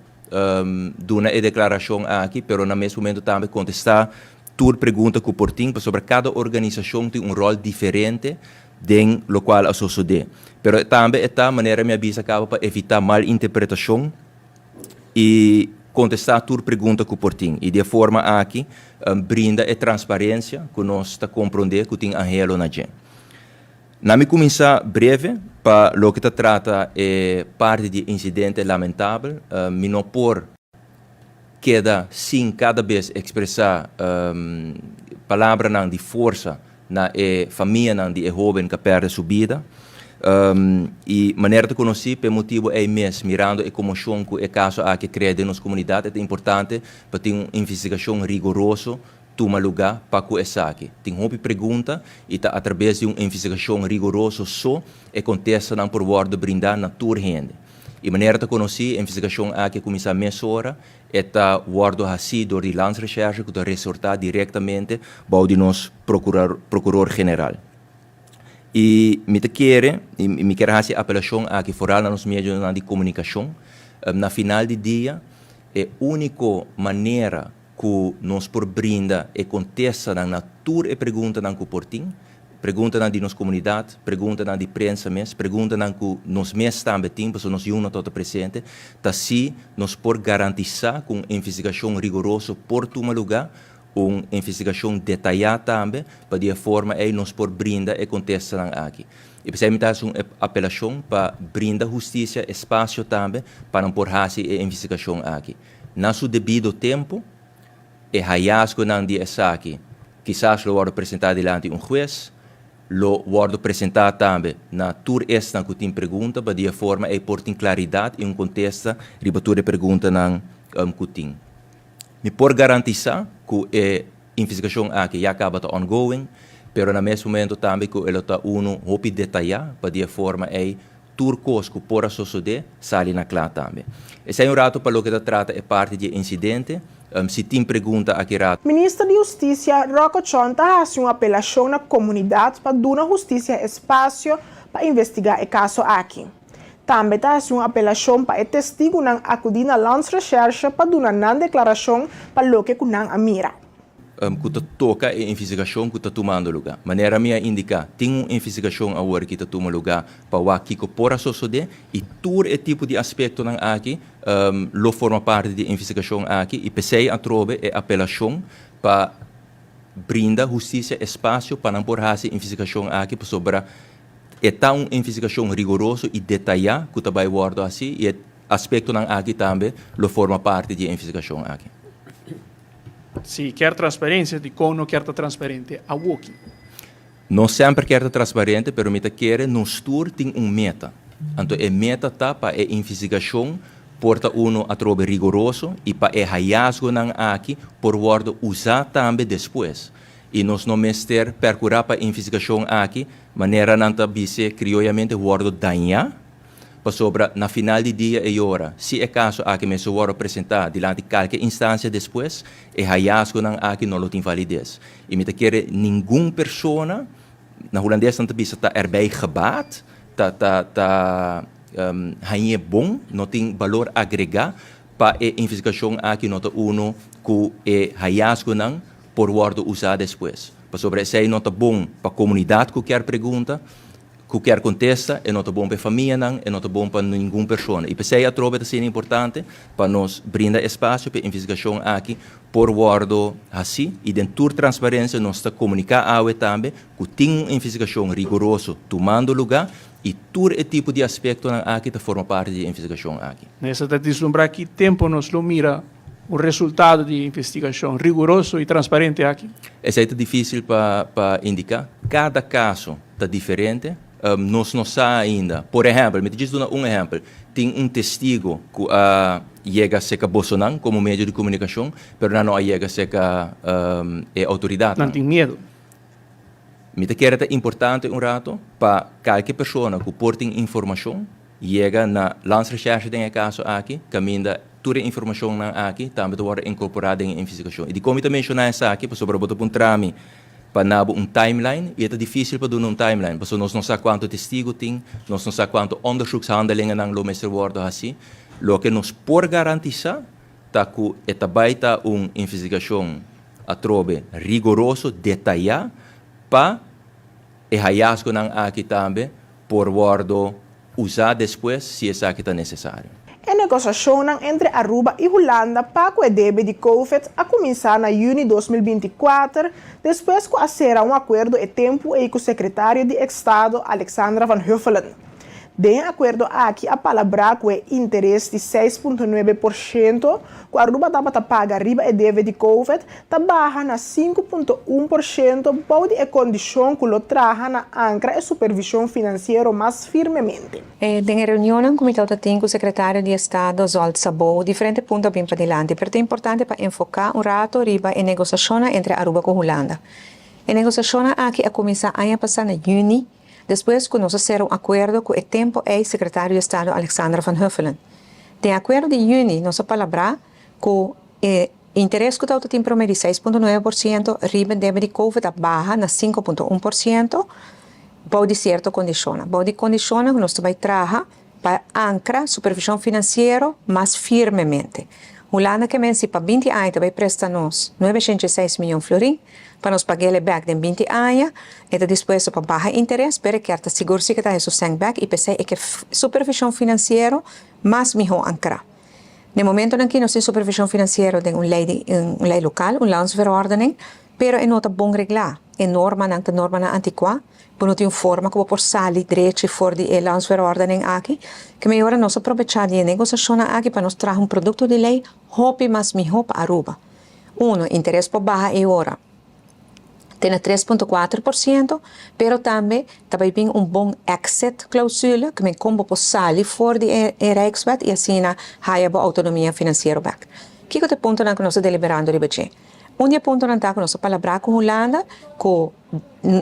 duna e deklarashon aki, pero na mes momento tambe kontestá tur pregunta ku por tin, pasobra kada organisashon tin un ròl diferente den lokual a sosodé. Pero tambe e ta, manera mi a bisa kaba, pa evitá mal interpretashon i kontestá tur pregunta ku por tin. I di e forma aki brinda e transparensia ku nos ta komprondé ku tin anhelo na dje. Na mi kuminsá breve pa loke ta trata e parti di e insidente lamentabel, mi no por keda sin kada bes ekspresá palabranan di forsa na e famianan di e hóben ku a pèrdè su bida. I manera ta konosí, p'e motibu ei mes, mirando e komoshon ku e kaso aki a krea den nos komunidat, e ta importante pa tin un investigashon rigoroso tuma lugá pa ku esaki. Tin hopi pregunta i ta atrabes di un investigashon rigoroso so e kontestanan por wòrdu brindá na tur hende. I manera ta konosí, e investigashon aki a kuminsá mesora, e ta wòrdu hasí dor di Landsrecherche ku ta resortá direktamente bou di nos Prokuror General. I mi ta kere, i mi kier hasi e apelashon aki foral na nos medionan di komunikashon, na final di dia e úniko manera ku nos por brinda e kontestanan na tur e preguntanan ku por tin, preguntanan di nos komunidat, preguntanan di prensa mes, preguntanan ku nos mes tambe tin pasobra nos yunan tabata presente, ta si nos por garantisá ku un investigashon rigoroso por tuma lugá, un investigashon detayá tambe, pa di e forma ei nos por brinda e kontestanan aki. I p'esei mi ta hasi un apelashon pa brinda hustisia espasio tambe pa nan por hasi e investigashon aki. Na su debido tempu, e hayasgonan di esaki kisas lo wòrdu presentá dilanti un hues, lo wòrdu presentá tambe na tur esnan ku tin pregunta pa di e forma ei por tin klaridat i un kontesta riba tur e preguntanan ku tin. Mi por garantisá ku e investigashon aki ya kaba ta ongoing, pero na mes momento tambe ku e lo ta unu hopi detayá pa di e forma ei. tur kos ku por a sosodé sali na kla tambe. Esei un ratu pa loke ta trata e parti di e insidente. Si tin pregunta aki ratu. Minister di Hustisia Rocco Tjon ta hasi un apelashon na komunidat pa duna hustisia espasio pa investigá e kaso aki. Tambe ta hasi un apelashon pa e testigunan akudí na Landsrecherche pa duna nan deklarashon pa loke ku nan a mira. Ku ta toka e investigashon ku ta tumando lugá. Manera mi a indiká, tin un investigashon awor ki ta tuma lugá pa wak kiko por a sosodé i tur e tipo di aspektonan aki lo forma parti di e investigashon aki i p'esei atrobe e apelashon pa brinda hustisia espasio pa nan por hasi e investigashon aki pasobra e ta un investigashon rigoroso i detayá ku ta bai wòrdu hasi i e aspektonan aki tambe lo forma parti di e investigashon aki. Si kier transparencia, dicon no kier ta transparente awoki? Nos semper kier ta transparente, pero mi ta kere nos tur tin un meta. Anto e meta ta pa e investigacion por ta uno atrobe rigoroso y pa e hallazgonan aki por wordo usa tambe despues. Y nos no mester percura pa e investigacion aki, manera nan ta bise crioyamente, wordo daña. Pasobra na final di dia e yora, si e kaso aki mester wòrdu presentá dilanti kalke instansia despues, e hayasgonan aki no lo tin valides. I mi ta kere ningun persona, na hulandes nan ta bisa ta erbij gebaat, ta ta ta hañ'é bon, no tin balor agregá pa e investigashon aki no ta unu ku e hayasgonan por wòrdu usá despues. Pasobra esei no ta bon pa komunidat ku kier pregunta, Ku kier kontesta, e no ta bon pa e famianan, e no ta bon pa ningun persona. I p'esei atrobe ta asina importante pa nos brinda espasio pa e investigashon aki por wòrdu hasí i den tur transparensia nos ta komuniká awe tambe ku tin un investigashon rigoroso tumando lugá i tur e tipo di aspektonan aki ta forma parti di e investigashon aki. Mester ta dislumbrá ki tempu nos lo mira un resultado di e investigashon riguroso i transparente aki. Esei ta difísil pa pa indiká. Kada kaso ta diferente. Nos no sa ainda. Por ehèmpel, mi ta djis duna un ehèmpel, tin un testigo ku a yega serka bosonan komo medio di komunikashon, pero nan no a yega serka e outoridatnan. Nan tin miedu. Mi ta kere ta importante un rato pa kalke persona ku por tin informashon yega na Landsrecherche den e kaso aki, kaminda tur e informashonnan aki tambe ta wòrdu inkorporá den e investigashon. I dikon mi ta menshoná esaki? Pasobra bo ta puntra mi pa na bo un timeline i e ta difísil pa duna un timeline pasobra nos no sa kuantu testigu tin, nos no sa kuantu onderzoekshandelingennan lo mester wòrdu hasí. Loke nos por garantisá ta ku e ta bai ta un investigashon atrobe rigoroso, detayá pa e hayasgonan aki tambe por wòrdu usá despues si esaki ta nesesario. E negosiashonnan entre Aruba i Hulanda pa ku e debe di Covid a kuminsá na yüni 2024, despues ku a sera un akuerdo e tempu ei ku sekretario di Estado Alexandra van Huffelen. Den e akuerdo aki a palabrá ku e interes di 6.9% ku Aruba tabata paga riba e debe di Covid ta baha na 5.1% bou di e kondishon ku lo traha na ankra e supervishon finansiero mas firmemente. Den e reunionnan ku mi tabata tin ku Sekretario di Estado Zsolt Szabó diferente punto a bin padilanti, pero ta importante pa enfoká un rato riba e negosiashonnan entre Aruba ku Hulanda. E negosiashonnan aki a kuminsá aña pasá na yüni. Despues ku nos a sera un akuerdo ku e tempu ei Sekretario di Estado Alexandra van Huffelen. Den e akuerdo di yüni nos a palabrá ku e interes ku tabata tin promé di 6.9% riba debe di Covid a baha na 5.1% bou di sierto kondishonnan. Bou di kondishonnan ku nos ta bai traha pa ankra supervishon finansiero mas firmemente. Hulanda ke men si pa 20 aña ta bai presta nos 906 miyon florin pa nos pag'el e bek den 20 aña, e ta dispuesto pa baha interes pero e kier ta sigur si ke ta haña su sèn bek i p'esei e ke supervishon finansiero mas mihó ankrá. Den momentonan aki nos tin supervishon finansiero den un lei di un lei lokal, un landsverordening, pero e no ta bon reglá. E normanan ta normanan antikuá. Bo no tin un forma ku bo por sali drechi for di e landsverordening aki. Ke mehor nos a probechá di e negosiashonnan aki pa nos traha un produkto di lei hopi mas mihó pa Aruba. Uno, interes por baha e ora te na 3.4%, pero tambe ta bai bin un bon exit clausule, ke men kon bo por sali for di e e Rijkswet i asina haya bo outonomia finansiero bèk. Kiko ta e puntonan ku nos ta deliberando riba dje? Un di e puntonan ta ku nos a palabrá ku Hulanda ku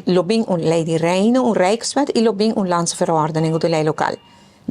Lo bin un lei di Reino, un Rijkswet, i lo bin un Landsverordening, otro lei lokal.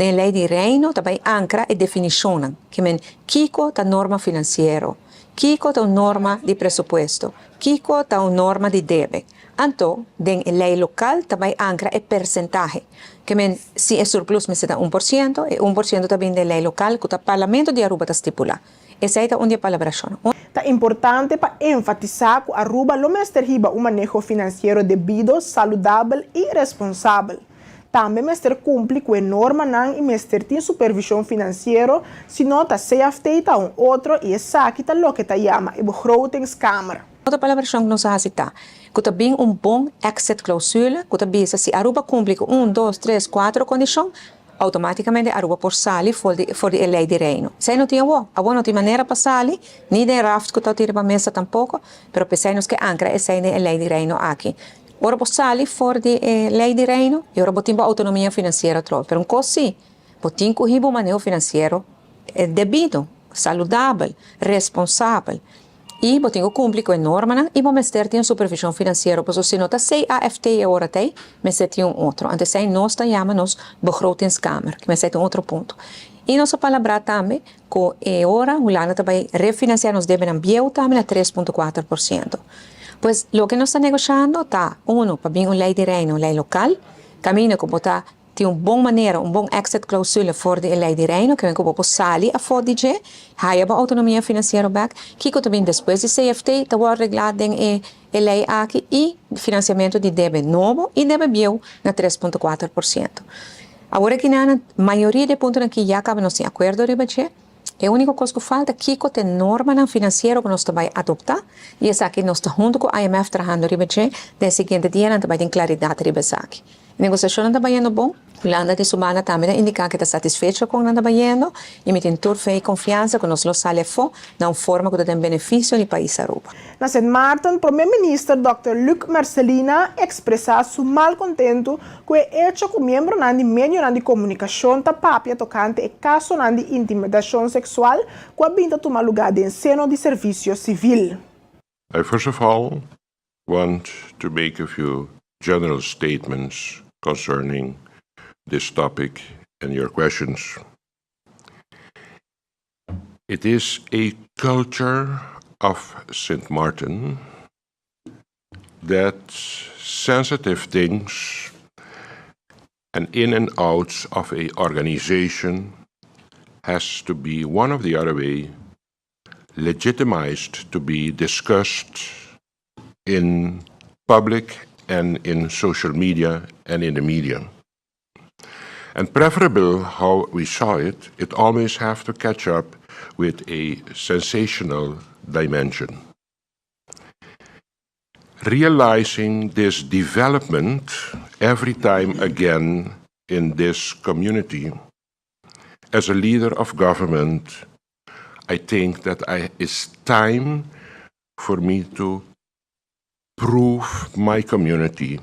Den e Lei di Reino ta bai ankra e definishonnan, ke men kiko ta norma finansiero, kiko ta un norma di presupuesto, kiko ta un norma di debe. Anto, den e lei lokal ta bai ankra e persentahe, ke men si e surplus mester ta 1%, e 1% ta bin den e lei lokal ku ta Parlamento di Aruba ta stipulá. Esei ta un di e palabrashonnan. Ta importante pa enfatisá ku Aruba lo mester hiba un maneho finansiero debido, saludabel i responsabel. Tambe mester kumpli ku e normanan i mester tin supervishon finansiero, si no ta CFT ta un otro i esaki ta loke ta yama e begrotingskamer. Otro palabrashon ku nos a hasi ta ku ta bin un bon exit clausule ku ta bisa si Aruba kumpli ku un, dos, tres, kuatro kondishon, Automáticamente Aruba por sali for di for di e ley di Reino. Esey no tin awo. Awo no tin manera pa sali, ni den raft cu ta tira pa mesa tampoco, pero p'esey nos ke ancra esey den e ley di Reino aki. Ora bo sali for di e ley di Reino y ora bo tin bo autonomia financiero atrobe. Pero un cos si, bo tin cu hiba un maneho financiero debido, saludabel, responsabel. I bo tin ku kumpli ku e normanan i bo mester tin un supervishon finansiero pasobra si no ta CAFT e ora t'ei, mester tin un otro. Anto esei nos ta yama nos begrotingskamer, ku mester ta un otro punto. I nos a palabrá tambe ku e ora Hulanda ta bai refinansiá nos debenan bieu tambe na 3.4%. Pues loke nos ta negoshando ta, uno, pa bin un lei di Reino, un lei lokal, kaminda ku bo ta Tin un bon manera, un bon exit clausule for di e ley di Reino, ke men ku bo por sali afó di dje, haya bo autonomia financiero bek. Kiko ta bin despues di CFT ta wòrdu reglá den e e ley aki i financiamento di debe nobo i debe bieu na 3.4%. Awor aki nan, mayoria di e puntonan aki ya kaba nos tin akuerdo riba dje. E úniko kos ku falta, kiko ta e normanan finansiero ku nos ta bai adoptá i esaki nos ta huntu ku IMF trahando riba dje, den e siguiente dianan ta bai tin klaridat riba esaki. E negosiashonnan ta bayendo bon. Hulanda di su banda tambe ta indiká ku e ta satisfecho kon nan ta bayendo i mi tin tur fe i konfiansa ku nos lo sali afó na un forma ku ta den benefisio di pais Aruba. Na Sint Maarten, Prome Minister Dòkter Luc Mercelina ekspresá su malkontentu ku e echo ku miembronan di medionan di komunikashon ta papia tokante e kasonan di intimidashon seksual ku a bin ta tuma lugá den seno di servisio sivil. I first of all want to make a few general statements concerning this topic and your questions. It is a culture of St. Martin that sensitive things and in and outs of a organization has to be one of the other way legitimized to be discussed in public and in social media and in the media. And preferable how we saw it, it always have to catch up with a sensational dimension. Realizing this development every time again in this community, as a leader of government, I think that I, it's time for me to prove my community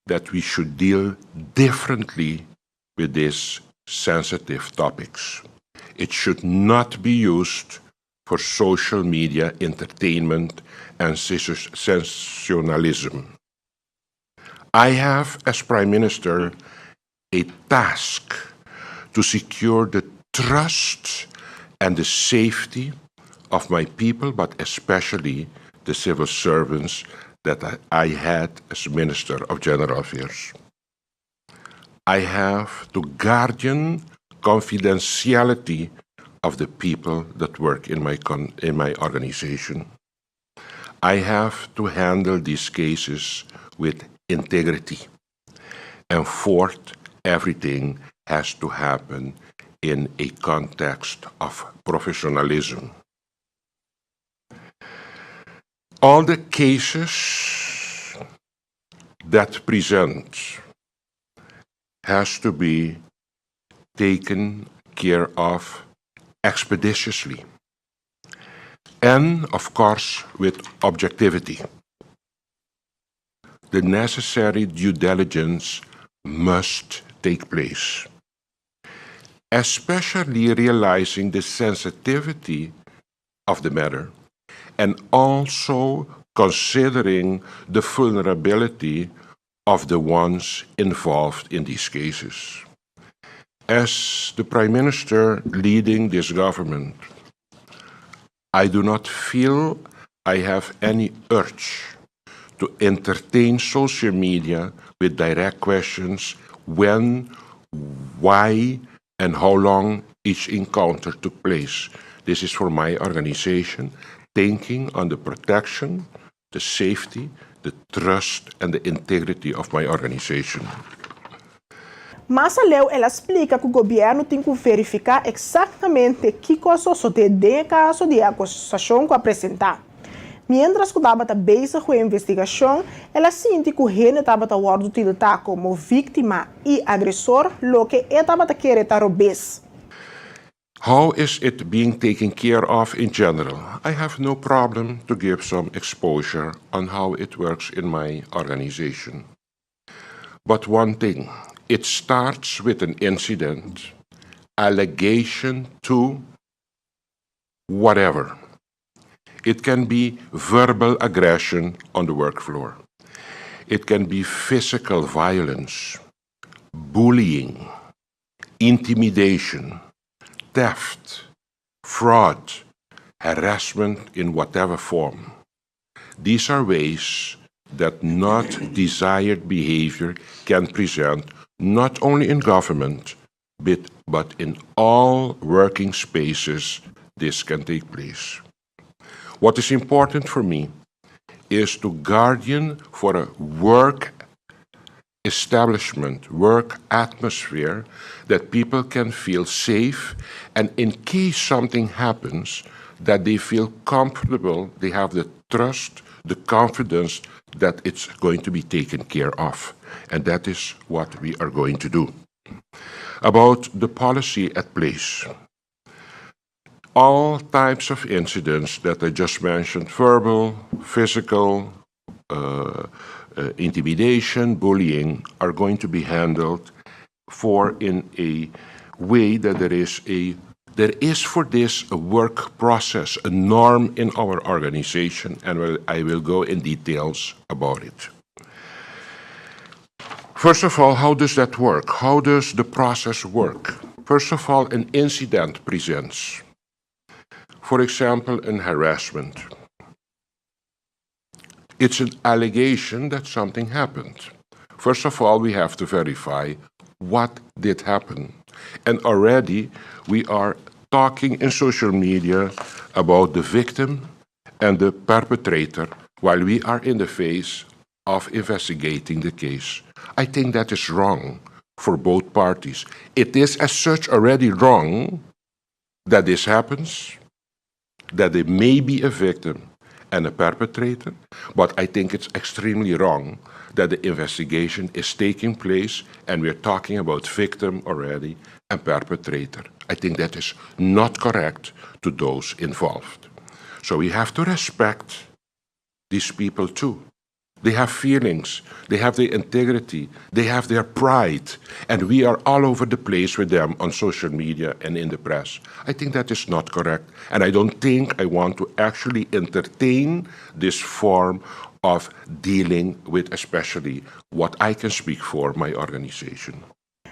that we should deal differently with these sensitive topics. It should not be used for social media entertainment and sensationalism. I have, as Prime Minister, a task to secure the trust and the safety of my people, but especially the civil servants that I had as Minister of General Affairs. I have to guardian confidentiality of the people that work in my, in my organization. I have to handle these cases with integrity. And fourth, everything has to happen in a context of professionalism. All the cases that present has to be taken care of expeditiously and, of course, with objectivity. The necessary due diligence must take place, especially realizing the sensitivity of the matter and also considering the vulnerability of the ones involved in these cases. As the Prime Minister leading this government, I do not feel I have any urge to entertain social media with direct questions when, why, and how long each encounter took place. This is for my organization, thinking on the protection, the safety, the trust, and the integrity of my organization. Mas aleu el a splika ku gobièrnu tin ku verifiká eksaktamente kiko a sosodé den e kaso di e akusashon ku a presentá. Miéntras ku tabata bezig ku e investigashon, el a sinti ku hende tabata wòrdu tiltá komo víktima i agresor, loke e tabata kere ta robes. How is it being taken care of in general? I have no problem to give some exposure on how it works in my organization. But one thing, it starts with an incident, allegation to whatever. It can be verbal aggression on the work floor. It can be physical violence, bullying, intimidation, theft, fraud, harassment in whatever form. These are ways that not desired behavior can present not only in government, but in all working spaces this can take place. What is important for me is to guardian for a work establishment, work atmosphere that people can feel safe and in case something happens, that they feel comfortable, they have the trust, the confidence that it's going to be taken care of. And that is what we are going to do. About the policy at place. All types of incidents that I just mentioned, verbal, physical, intimidation, bullying, are going to be handled for in a way that there is for this a work process, a norm in our organization, and I will go in details about it. First of all, how does that work? How does the process work? First of all, an incident presents. For example, an harassment. It's an allegation that something happened. First of all, we have to verify what did happen. And already we are talking in social media about the victim and the perpetrator while we are in the phase of investigating the case. I think that is wrong for both parties. It is as such already wrong that this happens, that there may be a victim and a perpetrator, but I think it's extremely wrong that the investigation is taking place and we're talking about victim already and perpetrator. I think that is not correct to those involved. So we have to respect these people too. They have feelings, they have their integrity, they have their pride, and we are all over the place with them on social media and in the press. I think that is not correct, and I don't think I want to actually entertain this form of dealing with especially what I can speak for, my organization.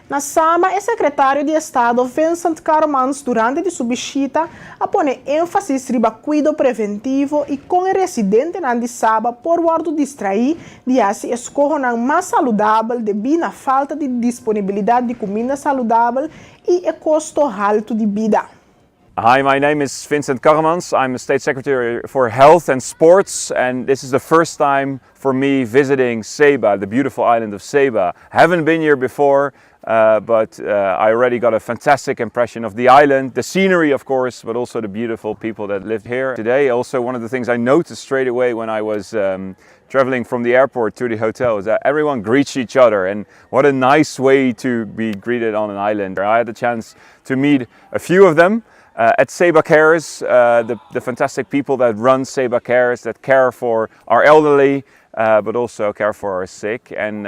Na Sama, e sekretario di Estado Vincent Karremans durante di su bishita a pone énfasis riba kuido preventivo i kon e residentenan di Saba por wòrdu distraí di hasi eskohonan mas saludabel debí na falta di disponibilidat di kuminda saludabel i e kosto haltu di bida. Hi, my name is Vincent Karremans. I'm a State Secretary for Health and Sports, and this is the first time for me visiting Saba, the beautiful island of Saba. Haven't been here before, but I already got a fantastic impression of the island, the scenery, of course, but also the beautiful people that live here. Today, also one of the things I noticed straight away when I was traveling from the airport to the hotel is that everyone greets each other, and what a nice way to be greeted on an island. I had the chance to meet a few of them at Saba Cares, the fantastic people that run Saba Cares, that care for our elderly, but also care for our sick. And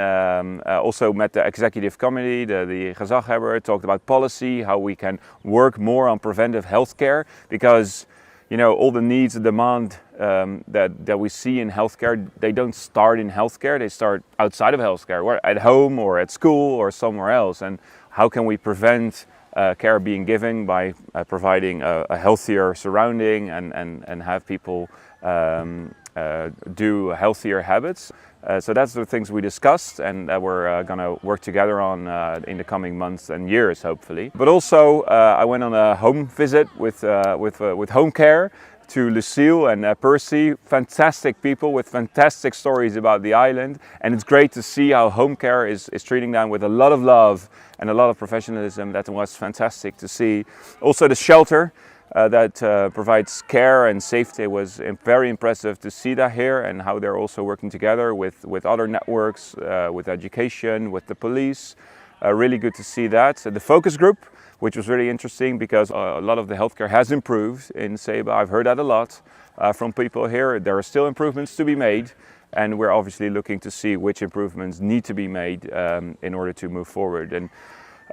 also met the executive committee, the gezaghebber, talked about policy, how we can work more on preventive healthcare, because all the needs and demand that we see in healthcare, they don't start in healthcare, they start outside of healthcare, at home or at school or somewhere else. And how How can we prevent uh, care being given by uh, providing a, a healthier surrounding and, and, and have people um, uh, do healthier habits. Uh, so that's the things we discussed and that we're uh, going to work together on uh, in the coming months and years, hopefully. But also, uh, I went on a home visit with, uh, with, uh, with home care to Lucille and uh, Percy, fantastic people with fantastic stories about the island. And it's great to see how home care is, is treating them with a lot of love and a lot of professionalism. That was fantastic to see. Also, the shelter. Uh, that uh, provides care and safety It was very impressive to see that here and how they're also working together with, with other networks, uh, with education, with the police. Uh, really good to see that. So the focus group, which was really interesting because uh, a lot of the healthcare has improved in Saba. I've heard that a lot uh, from people here. There are still improvements to be made, and we're obviously looking to see which improvements need to be made um, in order to move forward. And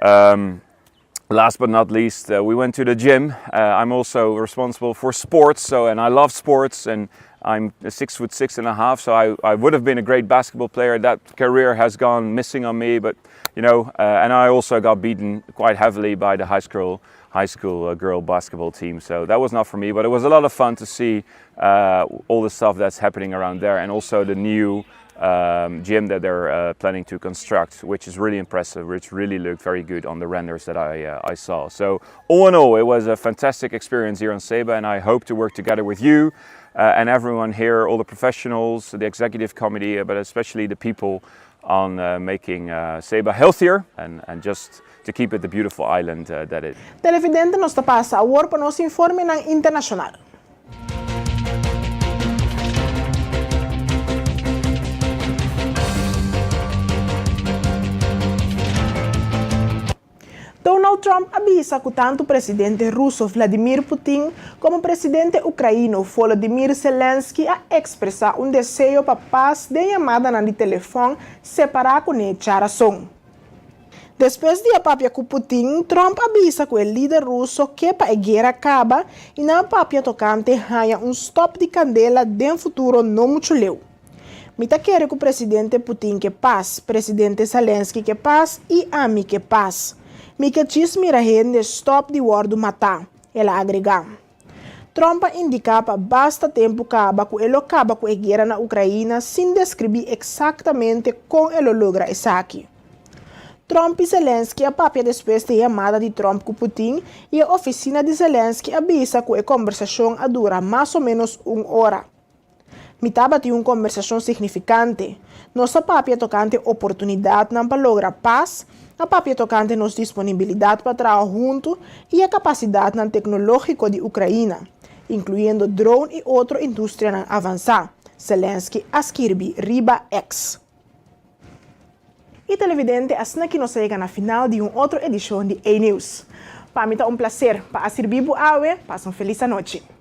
um, last but not least, uh, we went to the gym. Uh, I'm also responsible for sports, so and I love sports, and I'm six foot six and a half, so I, I would have been a great basketball player. That career has gone missing on me, but you know, uh, and I also got beaten quite heavily by the high school high school uh, girl basketball team. So that was not for me, but it was a lot of fun to see uh, all the stuff that's happening around there, and also the new um, gym that they're uh, planning to construct, which is really impressive, which really looked very good on the renders that I, uh, I saw. So all in all, it was a fantastic experience here on Saba, and I hope to work together with you uh, and everyone here, all the professionals, the executive committee, but especially the people on uh, making uh, Saba healthier and, and just to keep it the beautiful island uh, that it Televidente nos ta pasa awor pa nos informenan internashonal. Donald Trump a bisa ku tantu presidente ruso Vladimir Putin komo presidente ukraino Volodymyr Zelensky a ekspresá un deseo pa pas den yamadanan di telefòn separá kuné djarason. Despues di a papia ku Putin, Trump a bisa ku e lider ruso ke pa e guera kaba i nan a papia tokante haña un stòp di kandela den futuro no muchu leu. Mi ta kere ku presidente Putin ke pas, presidente Zelensky ke pas i ami ke pas. Mi ke djis mira hende stòp di wòrdu matá, el a agregá. Trump a indiká pa basta tempu kaba ku e lo kaba ku e guera na Ukraina sin deskribí eksaktamente kon e lo logra esaki. Trump i Zelensky a papia despues di e yamada di Trump ku Putin i e ofisina di Zelensky a bisa ku e kombersashon a dura mas o ménos un ora. Mi tabatin un kombersashon signifikante. Nos a papia tokante oportunidatnan pa logra pas, a papia tokante nos disponibilidat pa traha huntu i e kapasidatnan teknológiko di Ukraina, inkluyendo drone i otro industrianan avansá, Zelensky a skirbi riba X. I televidente, asina ki nos a yega na final di un otro edishon di A-News. Pa mi ta un plaser pa a sirbi bo awe, pasa un felis anochi.